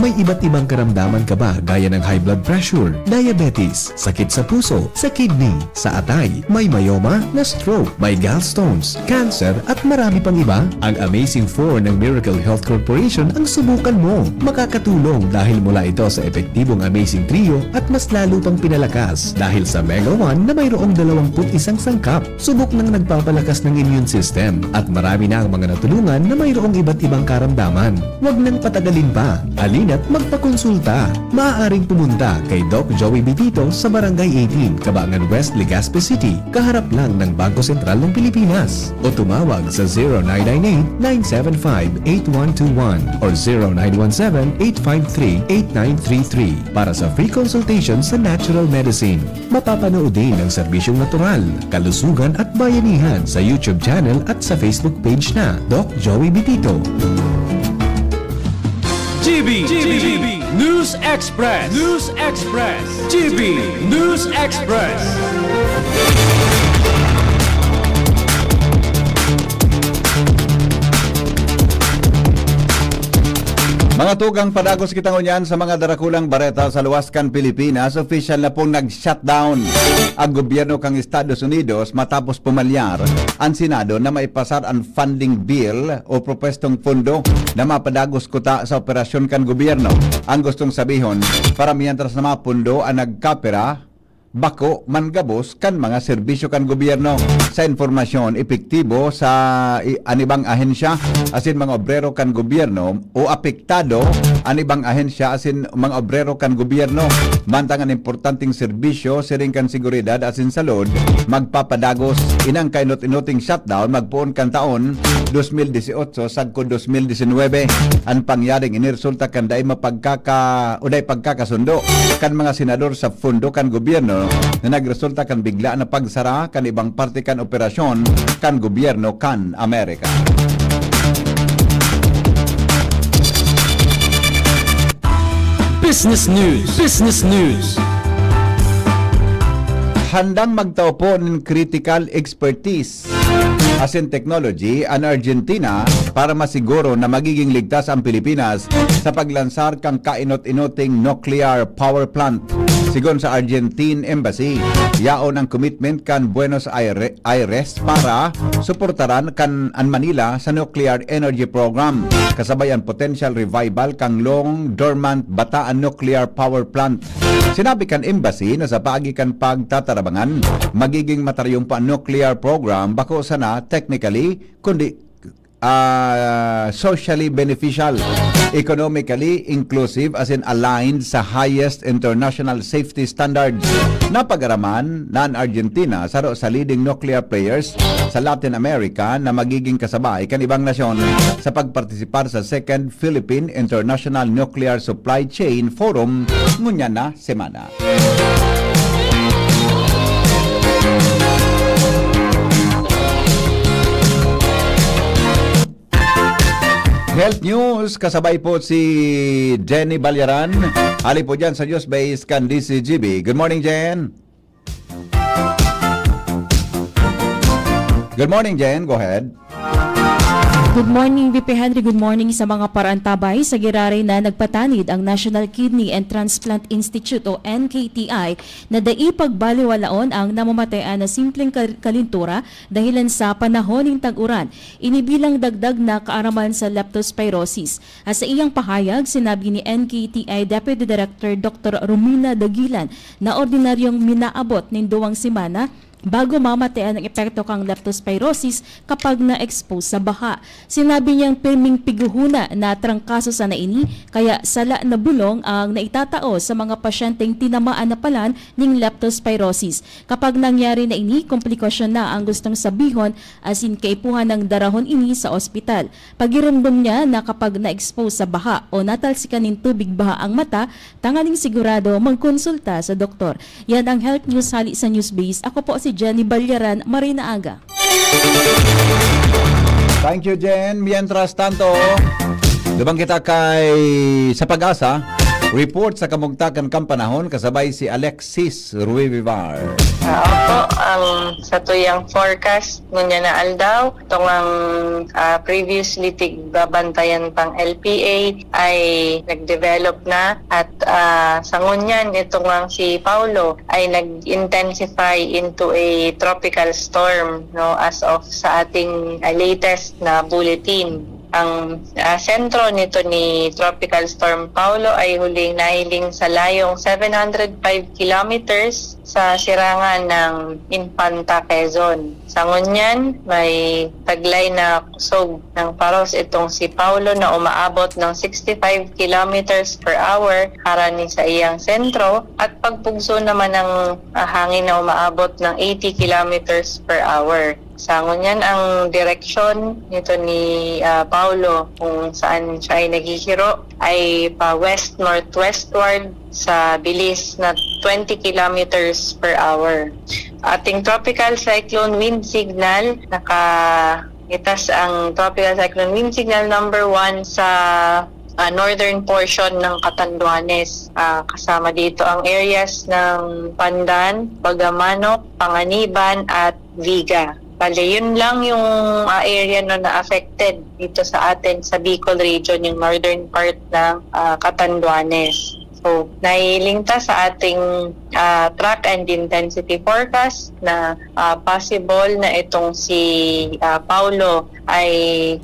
May iba't ibang karamdaman ka ba, gaya ng high blood pressure, diabetes, sakit sa puso, sa kidney, sa atay, may myoma, na-stroke, may gallstones, cancer, at marami pang iba? Ang Amazing Four ng Miracle Health Corporation ang subukan mo. Makakatulong dahil mula ito sa epektibong Amazing Trio at mas lalo pang pinalakas dahil sa Mega One na mayroong dalawampu't isang sangkap. Subok nang nagpapalakas ng immune system at marami na ang mga natulungan na mayroong iba't ibang karamdaman. Huwag nang patagalin pa. Halina at magpakonsulta. Maaaring pumunta kay Doc Joey Bitito sa Barangay eighteen, Kabangan West, Legazpi City, kaharap lang ng Bangko Sentral ng Pilipinas. O tumawag sa zero nine nine eight, nine seven five, eight one two one or zero nine one seven, eight five three, eight nine three three para sa free consultation sa natural medicine. Mapapanood din ang serbisyong natural, kalusugan at bayanihan sa YouTube channel at sa Facebook page na Doc Joey Bitito. G B, G B, News Express, News Express, G B News Express. Mga tugang, padagos kita ngunyan sa mga darakulang bareta sa luwas kan Pilipinas. Opisyal na pong nag-shutdown ang gobyerno kan Estados Unidos matapos pumalyar ang Senado na maipasar ang funding bill o propwestong pondo na mapadagos kuta sa operasyon kan gobyerno. Ang gustong sabihon, para mientras na mga pondo ang nagkapira, bako man gabos kan mga serbisyo kan gobyerno. Sa impormasyon, epektibo sa i-, an ibang ahensya asin mga obrero kan gobyerno o apektado an ibang ahensya asin mga obrero kan gobyerno. Mantang an importanteng serbisyo siring kan seguridad asin salud magpapadagos. Inang kainot-inoting shutdown magpoon kan taon dos mil dieciocho sagkod dos mil diecinuebe. An pangyaring ini resulta kan dai mapagkaka-, o dai pagkakasundo kan mga senador sa pondo kan gobyerno na nagresulta kan bigla na pagsara kan ibang parte kan operasyon kan gobyerno kan Amerika. Business News. Business News. Handang magtao po nin critical expertise asin technology an Argentina para masiguro na magiging ligtas ang Pilipinas sa paglansar kan kainot-inoting nuclear power plant. Sigon sa Argentine Embassy, yaon ang commitment kan Buenos Aire-, Aires para suportaran kan an Manila sa nuclear energy program, kasabay an potential revival kan long dormant Bataan Nuclear Power Plant. Sinabi kan embassy na sa paagi kan pagtatarabangan, magiging matayumpang nuclear program bako sana technically, kundi, ah, socially beneficial, economically inclusive, asin aligned sa highest international safety standards. Napag-araman na an Argentina, saro sa leading nuclear players sa Latin America, na magiging kasabay kan ibang nasyon sa pagpartisipar sa Second Philippine International Nuclear Supply Chain Forum ngunyan na semana. Health News, kasabay po si Jenny Balyaran. Hali po dyan sa News Base kan D C G B. Good morning, Jen. Good morning, Jen. Go ahead. Good morning, V P Henry. Good morning sa mga paraantabay. Sa giraray na nagpatanid ang National Kidney and Transplant Institute o N K T I na dai pagbaliwalaon ang namamatayan na simpleng kal-, kalintura dahilan sa panahon nin tag-uran. Ini bilang dagdag na kaaraman sa leptospirosis. At sa iyang pahayag, sinabi ni N K T I Deputy Director Doctor Romina Dagilan na ordinaryong minaabot nin duwang semana bago mamatayan ang epekto kan leptospirosis kapag na-expose sa baha. Sinabi niyang pirming pighuhuna na trangkaso sana ini, kaya sala na bulong ang naitatao sa mga pasyenteng tinamaan na palan ning leptospirosis. Kapag nangyari na ini, komplikasyon na ang gustong sabihon asin kaipuhan nang darahon ini sa ospital. Pagiromdom niya na kapag na-expose sa baha o natalsikan nin tubig baha ang mata, tanganing sigurado magkonsulta sa doktor. Yan ang Health News hali sa Newsbase. Ako po si Jenny Balyaran. Maray na aga. Thank you, Jen. Mientras tanto, lubang kita kay sa Pag-asa. Report sa kamugtakan kan panahon kasabay si Alexis Ruivivar. Ah, opo, ang satuyang forecast ngunyan na aldaw, itong ang, ah, previously tigbabantayan pang L P A ay nag-develop na at, ah, sa ngunyan, itong ang si Paulo ay nag-intensify into a tropical storm, no, as of sa ating, ah, latest na bulletin. Ang, ah, sentro nito ni Tropical Storm Paolo ay huling nahiling sa layong seven hundred five kilometers sa sirangan ng Infanta, Quezon. Sa ngunyan, may taglay na kusog ng paros itong si Paolo na umaabot ng sixty-five kilometers per hour harani sa iyang sentro at pagpugso naman ng, ah, hangin na umaabot ng eighty kilometers per hour. Sa ngunyan, ang direksyon nito ni, ah, Paolo kung saan siya ay naghihiro ay pa west-northwestward sa bilis na twenty kilometers per hour. Ating tropical cyclone wind signal, nakaitas ang tropical cyclone wind signal number one sa, ah, northern portion ng Catanduanes. Ah, kasama dito ang areas ng Pandan, Bagamanok, Panganiban at Viga. Bale, yun lang yung, ah, area, no, na affected dito sa atin sa Bicol region, yung northern part ng, ah, Catanduanes. So, nahiling ta sa ating, ah, track and intensity forecast na, ah, possible na itong si, ah, Paolo ay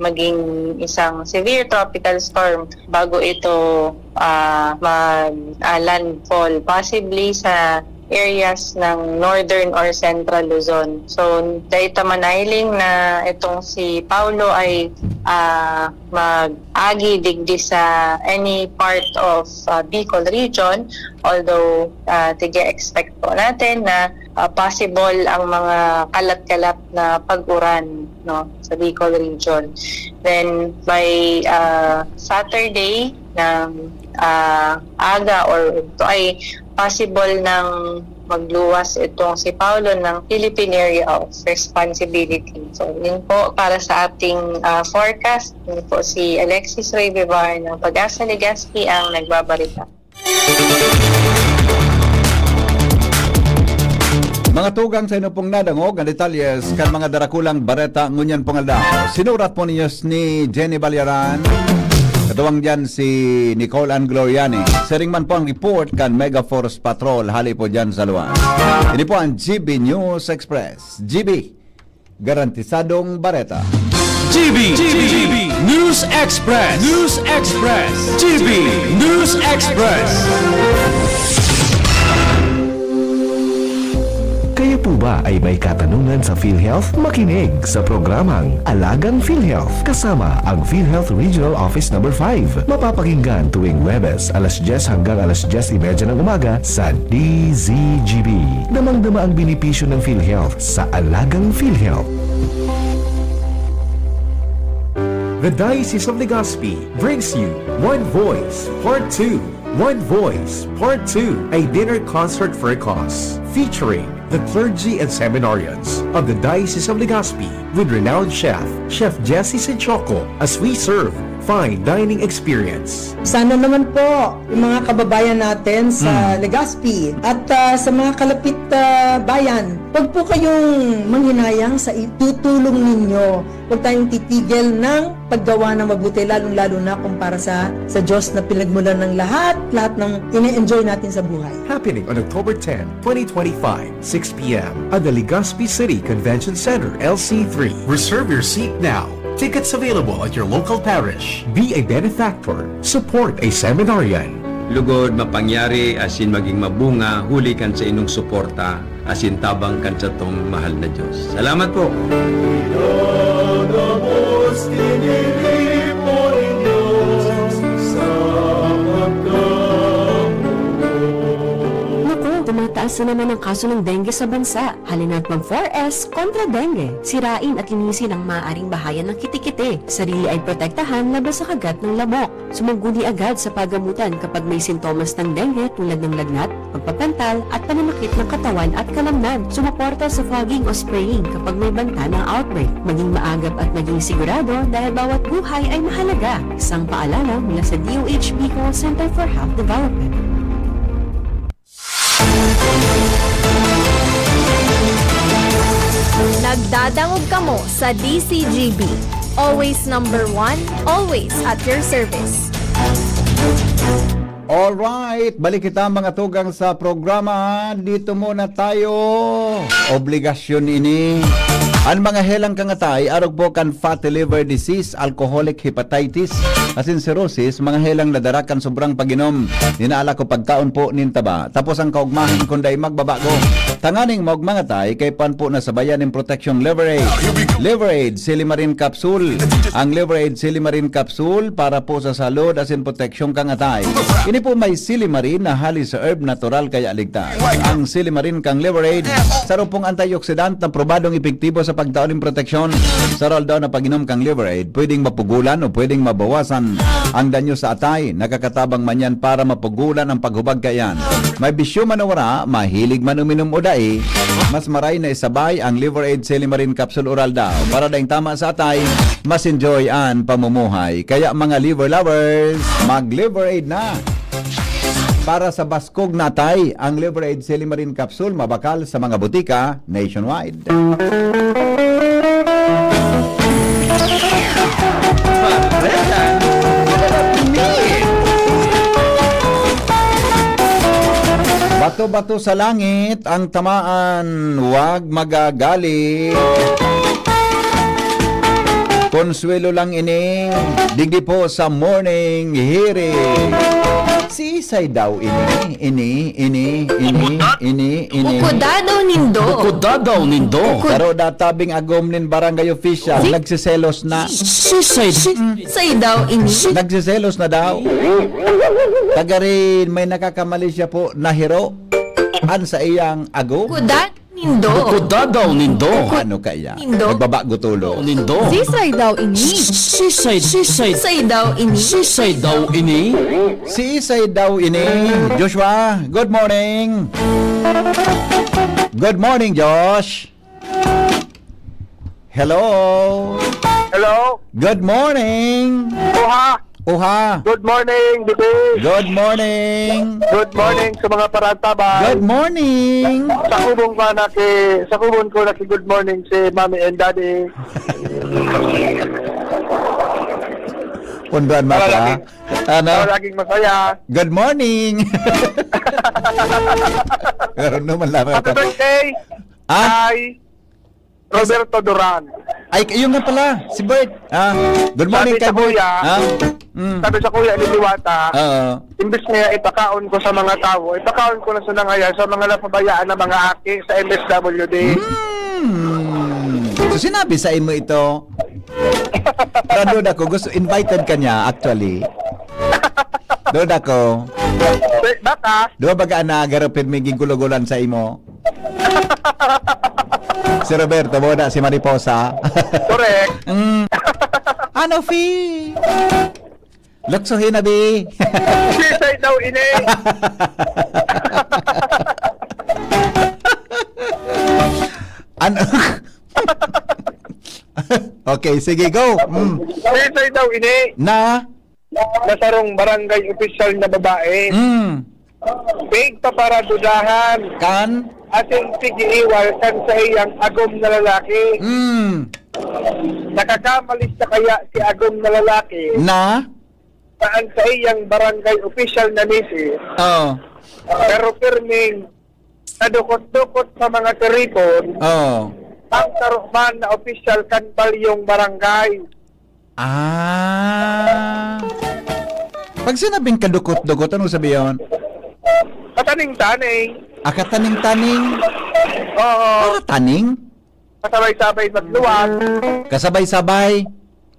maging isang severe tropical storm bago ito, ah, mag, ah, landfall, possibly sa areas ng Northern or Central Luzon. So, dai ta manahiling na itong si Paolo ay, ah, mag-agi digdi sa any part of, ah, Bicol region, although, ah, tige-expect po natin na, ah, possible ang mga kalat-kalat na pag-uran, no, sa Bicol region. Then, by, ah, Saturday ng, ah, aga or ito ay possible ng magluwas itong si Paolo ng Philippine Area of Responsibility. So, yun po para sa ating, ah, forecast. Yun po si Alexis Ray Vivar ng Pag-asa Legazpi ang nagbabarita. Mga tugang, sa inyo pong nadangog ang detalyes kan mga darakulang bareta ngunyan pong aldaw. Sinurat po ninyo ni Jenny Balyaran. Katuwang dyan si Nicole Ann Gloriani. Siring man po ang report kan Mega Force Patrol hali po dyan sa luwas. Ini po ang G B News Express. G B, garantisadong bareta. G B, G B News Express, News Express, G B News Express. Kayo po ba ay may katanungan sa PhilHealth? Makinig sa programang Alagang PhilHealth kasama ang PhilHealth Regional Office Number five. Mapapakinggan tuwing Huwebes, alas dyes hanggang alas dyes y media ng umaga sa D Z G B. Damang-dama ang benepisyo ng PhilHealth sa Alagang PhilHealth. The Diocese of Legazpi brings you One Voice Part two. One Voice Part two, a dinner concert for a cause, featuring the clergy and seminarians of the Diocese of Legazpi with renowned chef, Chef Jesse Sinchoco, as we serve fine dining experience. Sana naman po, yung mga kababayan natin sa Legazpi at ah, sa mga kalapit ah, bayan, wag po kayong manghinayang sa itutulong ninyo. Huwag tayong titigil ng paggawa ng mabuti, lalong-lalo na kung para sa, sa Diyos na pinagmulan ng lahat, lahat ng ine-enjoy natin sa buhay. Happening on October ten, twenty twenty-five, six p.m. at the Legazpi City Convention Center, L C three. Reserve your seat now. Tickets available at your local parish. Be a benefactor. Support a seminarian. Lugod, mapangyari asin maging mabunga huli kan sa inong suporta asin tabang kan satong mahal na Dios. Salamat po! Naku, tumataas na naman ang kaso ng dengue sa bansa. Halina't mag four S kontra dengue. Sirain at linisin ang maaaring bahayan ng kitikiti. Sarili ay protektahan laban sa kagat ng lamok. Sumangguni agad sa pagamutan kapag may sintomas ng dengue tulad ng lagnat, pagpapantal at pananakit ng katawan at kalamnan. Sumuporta sa fogging o spraying kapag may banta ng outbreak. Maging maagap at maging sigurado dahil bawat buhay ay mahalaga. Isang paalala mula sa D O H Bicol Center for Health Development. Nagdadangog kamo sa D C G B. Always number one, always at your service. Alright, balik kita mga tugang sa programa. Dito muna tayo. Obligasyon ini. An mga helang kang atay, arog po kan fatty liver disease, alcoholic hepatitis, asin cirrhosis, mga helang nadara kan sobrang pag-inom nin alak o pagkaon po nin taba. Tapos ang kaugmahan kun dai magbabago. Tanganing maugmang atay, kaipuhan po na sabayan nin proteksyong Liver Aid. Liver Aid, Silimarin Capsule. Ang Liver Aid, Silimarin Capsule para po sa salud asin proteksyon kang atay. Ini po may silimarin na hali sa herb, natural kaya ligtas. Ang silimarin kang Liver Aid, sarong pong antioxidant na probadong epektibo sa pagtao nin proteksyon. Sa aroaldaw na pag-inom kang Liver Aid, pwedeng mapugulan o pwedeng mabawasan ang danyo sa atay. Nakakatabang man yan para mapugulan ang paghubag kaiyan. May bisyo man o wara, mahilig man uminom o dai, mas maray na isabay ang Liver Aid Silimarin Capsule Oral Daw. Para daing tama sa atay, mas enjoy an pamumuhay. Kaya mga liver lovers, mag-Liver Aid na! Para sa baskog na atay, ang Liver Aid Silimarin Capsule mabakal sa mga butika nationwide. Bato-bato sa langit ang tamaan, wag magagalit. Konsuelo lang ini, digdi po sa morning hirit. Siisay daw ini, ini, ini, ini, ini, ini. Bukod daw nindo. Bukod daw nindo. Bukod. Saro da tabing agom nin barangay official, nagsiselos na. Siisay, siisay daw ini? Nagsiselos na daw. Tagarin, may nakakamali siya po, nahiro an saiyang agom. Bukod daw nindo. Bukod daw nindo. Ano kaya? Nindo. Nagbabago tulo. Nindo. Siisay daw ini? Siisay, siisay. Siisay daw ini? Siisay daw ini? Siisay daw ini? Joshua, good morning. Good morning, Josh. Hello. Hello. Good morning. Oha. Oha. Good morning, Bibi. Good morning. Good morning sa mga parantabay. Good morning. Sa kubong ko na ki, sa kubong ko na ki good morning si Mommy and Daddy. Punduan mo Para ako, ha? Laging, ano? Para laging masaya. Good morning. Pero naman lang Happy ako. Birthday. Ah? Kay Roberto Duran. Ay, yun nga pala, si Bert. Ah, good morning, Sabi sa Kay Bert. Kuya, Ah, mm. sabi sa kuya ni Liwata, Oo. imbis niya ipakaon ko sa mga tao, ipakaon ko na sa nangaya, sa mga napabayaan na mga aki sa M S W D. Hmm. So, sinabi sa imo ito? Pero duda ko, gusto, invited ka niya, actually. Duda ko. Wait, baka? Duda baga na, garo pirmi gigulugulan sa imo? Si Roberto, boda si Mariposa. Correct. Mm. Ano, Fi? Luksuhin na, Bi. Sisay daw ini. Ano? Okay, sige, go. Mm. Sisay daw ini. Na? Na sarong barangay opisyal na babae. Mm. Pigpaparadudahan. Kan? Asin pigiiwal kan saiyang agom na lalaki. Mm. Nakakamalis na kaya si agom na lalaki Na? na ang saiyang barangay opisyal na misis, Oo. pero pirming nadukot-dukot sa mga tiripon Oo. ang saro man na opisyal kan balyong barangay. Ah. Pag sinabing kadukot-dukot, anong sabi yun? Kataning-taning. Ah, kataning-taning? Oo. Para taning? Kasabay-sabay magluwag. Kasabay-sabay?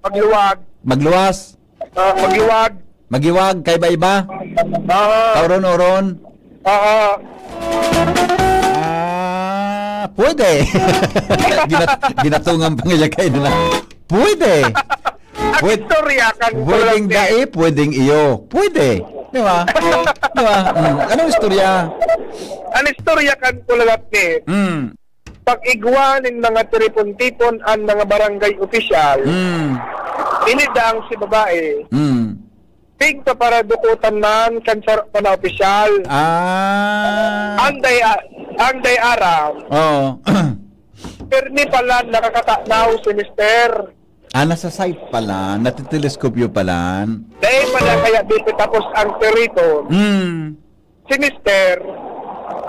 Magluwag. Magluwas? Ah, magluwag. Magiwag, kaiba-iba? Oo. Kauron-uron? Oo. Ah, pwede. Ginat-, ginatungan pa nga kayo na. Pwede. Ang Pwed-, istorya kan pwedeng Kulang Net. Dai, pwedeng iyo. Pwede. Di ba? Di ba? Mm. Anong istorya? Ang istorya kan Kulang Net. Mm. Pag-igwa nin mga tiripon-tipon an mga barangay opisyal, Mm. inidang si babae, Mm. pigpaparadukutan man kan saro pa na opisyal. Ah. Ang day-, ang day-aram, Oo. pirmi pala nakakatanaw si mister. Ah, nasa site pala, natiteleskopyo pala. Dahil pala kaya di pa tapos ang perito. Mm. Si mister,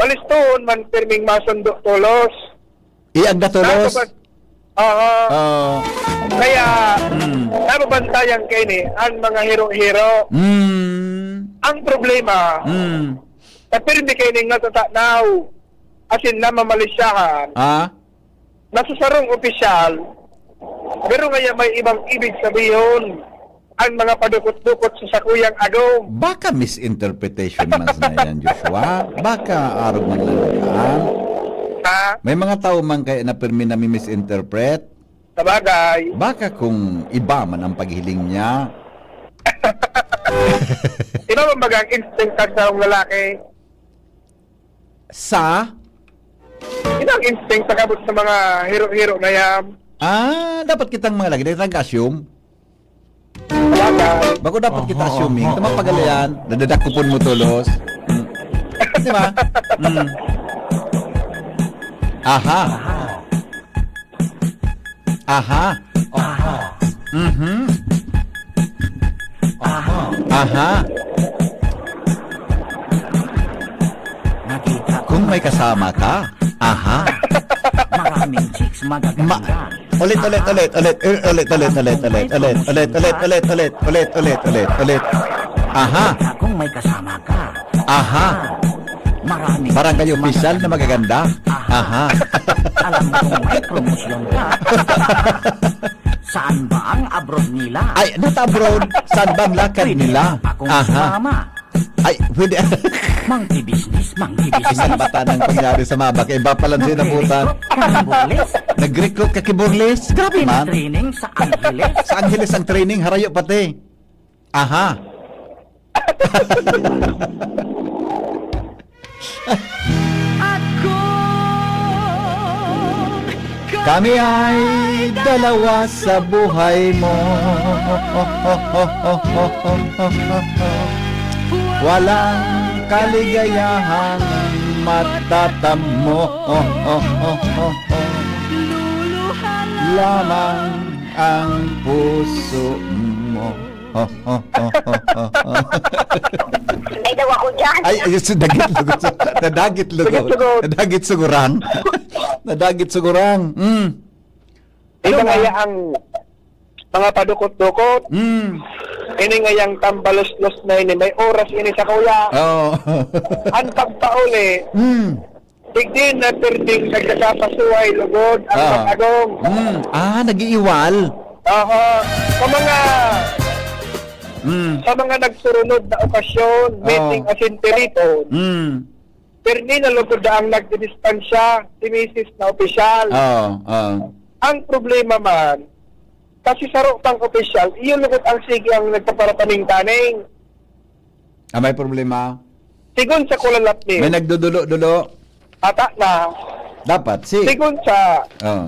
balistoon man pirming masundo tolos. Iagda tolos? Tapos, Oo. Oo. Kaya, Mm. nababantayan kaini ang mga hiro-hiro. Mm. Ang problema, Mm. na pirmi kaini nga tatanaw, asin namamalisyahan, Ah? na sa sarong opisyal, pero ngaya may ibang ibig sabihon ang mga padukot-dukot sa sakuyang agom. Baka misinterpretation man sana yan, Joshua. Baka arog man lang yan. Ha? May mga tao man kaya na pirmi nami-misinterpret. Sabagay. Baka kung iba man ang paghiling niya. Iba man baga ang instinct sa sarong lalaki? Sa? Iba ang instinct sa kabot sa mga hiro-hiro na yan. Ah, dapat kitang mga lagi, dapat nag-assume. Sabagay. Bako dapat kita Aha, assuming. aha, Tamang aha. pagalayan, nadadakupon mo tolos. Mm. Di ba? Mm. Aha. Aha. Aha. Mhm. Aha. Aha. Nakita ko Kung may kasama ka. Aha. Maraming chicks magaganda. Ma-, ulit, ulit, ulit, ulit, ulit, ulit, ulit, ulit, ulit, ulit, ulit, ulit, ulit, ulit, ulit, ulit, ulit. Aha. Kung may kasama ka. Aha. Maraming Barangay chicks official na magaganda. magaganda. Aha. Aha. Alam kong may promosyon ka. Saan ba ang abroad nila? Ay, not abroad. Saan ba ang lakad Pwede nila? ba akong Aha. sumama? Ay, pwede. Monkey business, monkey business. Ay, salbata ng pangyari sa mabak. Iba pala ang sinabutan. Nag-recruit ka kay Burles? Nag-recruit ka kay Burles? Grabe man. Training sa Angeles. Sa Angeles ang training, harayo pati. Aha. Kami ay dalawa sa buhay mo. Walang kaligayahan matatamo. Lamang ang puso mo. Ay, daw ako dyan. Ay, ay, si Dagit Lugod. Nadagit Lugod. Dagit Lugod. Nadagit Sugurang. Nadagit Sugurang. Mm. Ano Ito ba? Kaya ang mga padukot-dukot. Mm. Ini ngayang tambalos-los na ini. May oras ini sa kuya. Oo. Ang pagpauli. Mm. Digdi na pirming nagkakapasuhay lugod ang Ah. matagong. Mm. Ah, nag-iiwal. Aha. Sa mga, Mm. sa mga nagsurunod na okasyon, Oh. meeting asin tiriton, Mm. pirmi na lugod na ang nagdidistansya, si misis na opisyal. Oo, oo. Ang problema man, kasi saro pang opisyal, iyon lugod ang sige ang nagpaparataning-taning. Ah, may problema? Sigon sa kulalapnis. May nagdudulo-dulo? Ata na. Dapat, si Sigon sa Oh.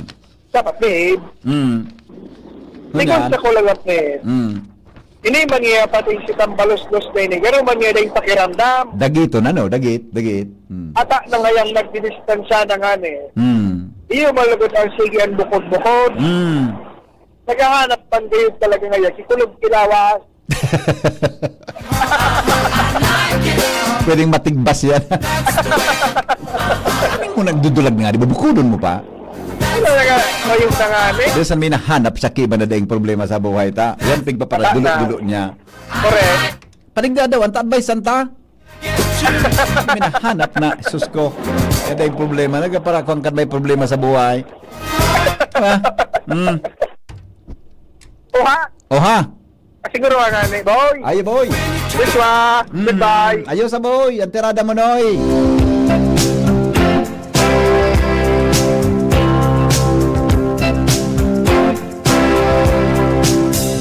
Dapat, babe. Mm. Sigon Ngunyan? sa kulalapnis. Mm. Ini man niya pati si tambalos-los na ini. Garo man niya dahil pakiramdam. Dagito na, no? Dagit, dagit. Mm. Ata na ngayang nagdidistansya na nga ni. Mm. Iyo malugod ang sige ang bukod-bukod. Mm. Naghahanap man kayo talaga ngayon. Kikulog kilawas. Pwedeng matigbas yan. Ano mo nagdudulag na nga, di ba? Bukudon mo pa. Ano na nga, mayong na nga, eh? Doon sa may nahanap sa kiba na daing problema sa buhay ta. Yan, pigpaparadulo-dulo niya. Correct. Paligda daw, anta advice, anta? May nahanap na, sus ko. Yan daing problema. Nagkapara ko ang may problema sa buhay. Ha? Mm. Oha. Oha. Siguro nga ni, boy. Ayo, boy. Joshua, Mm. goodbye. Ayo sa, boy. Ang tirada mo, Noy.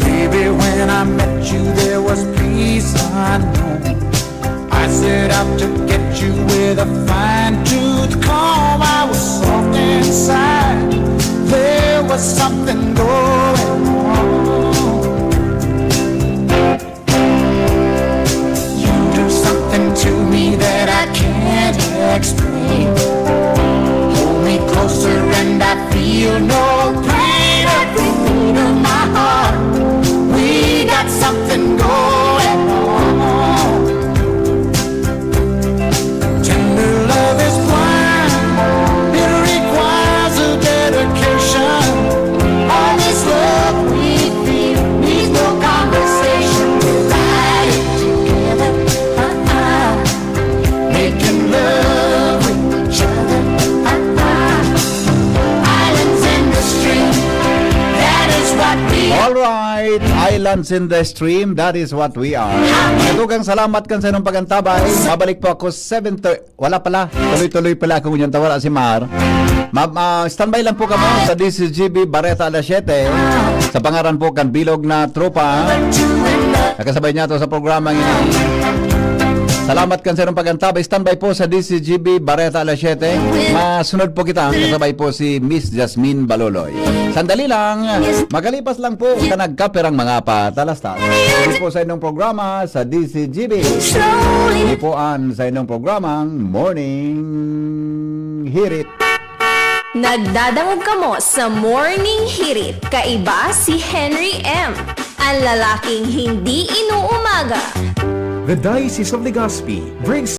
Baby, when I met you, there was peace unknown. I set out to get you with a fine tooth comb. I was soft inside. There was something going on. You do something to me that I can't explain. Hold me closer and I feel no pain. Every beat of my heart, we got something going on. Tender love is blind, it requires a dedication. in the stream, that is what we are. Daghang salamat kan sa inyong pag-antabay. Mabalik po ako seven thirty. Wala pala. Tuloy-tuloy pala ako ngunyan. Tawara si Mar. Ma- ah, standby lang po kamo sa D C G B Bareta alas siyete. Sa pangaran po kan bilog na tropa. Nakasabay niya to sa programa ini. Salamat kan sa inyong pag-antabay. Standby po sa D C G B Bareta alas siyete. Masunod po kita. Kasabay po si Miss Jasmine Baloloy. Sandali lang. Magalipas lang po ka nagkaperang mga patalastas. Hindi po sa inyong programa sa D C G B. Hindi po an sa inyong programang Morning Hirit. Nagdadangog kamo sa Morning Hirit. Kaiba si Henry M, ang lalaking hindi inuumaga. The Diocese of Legazpi brings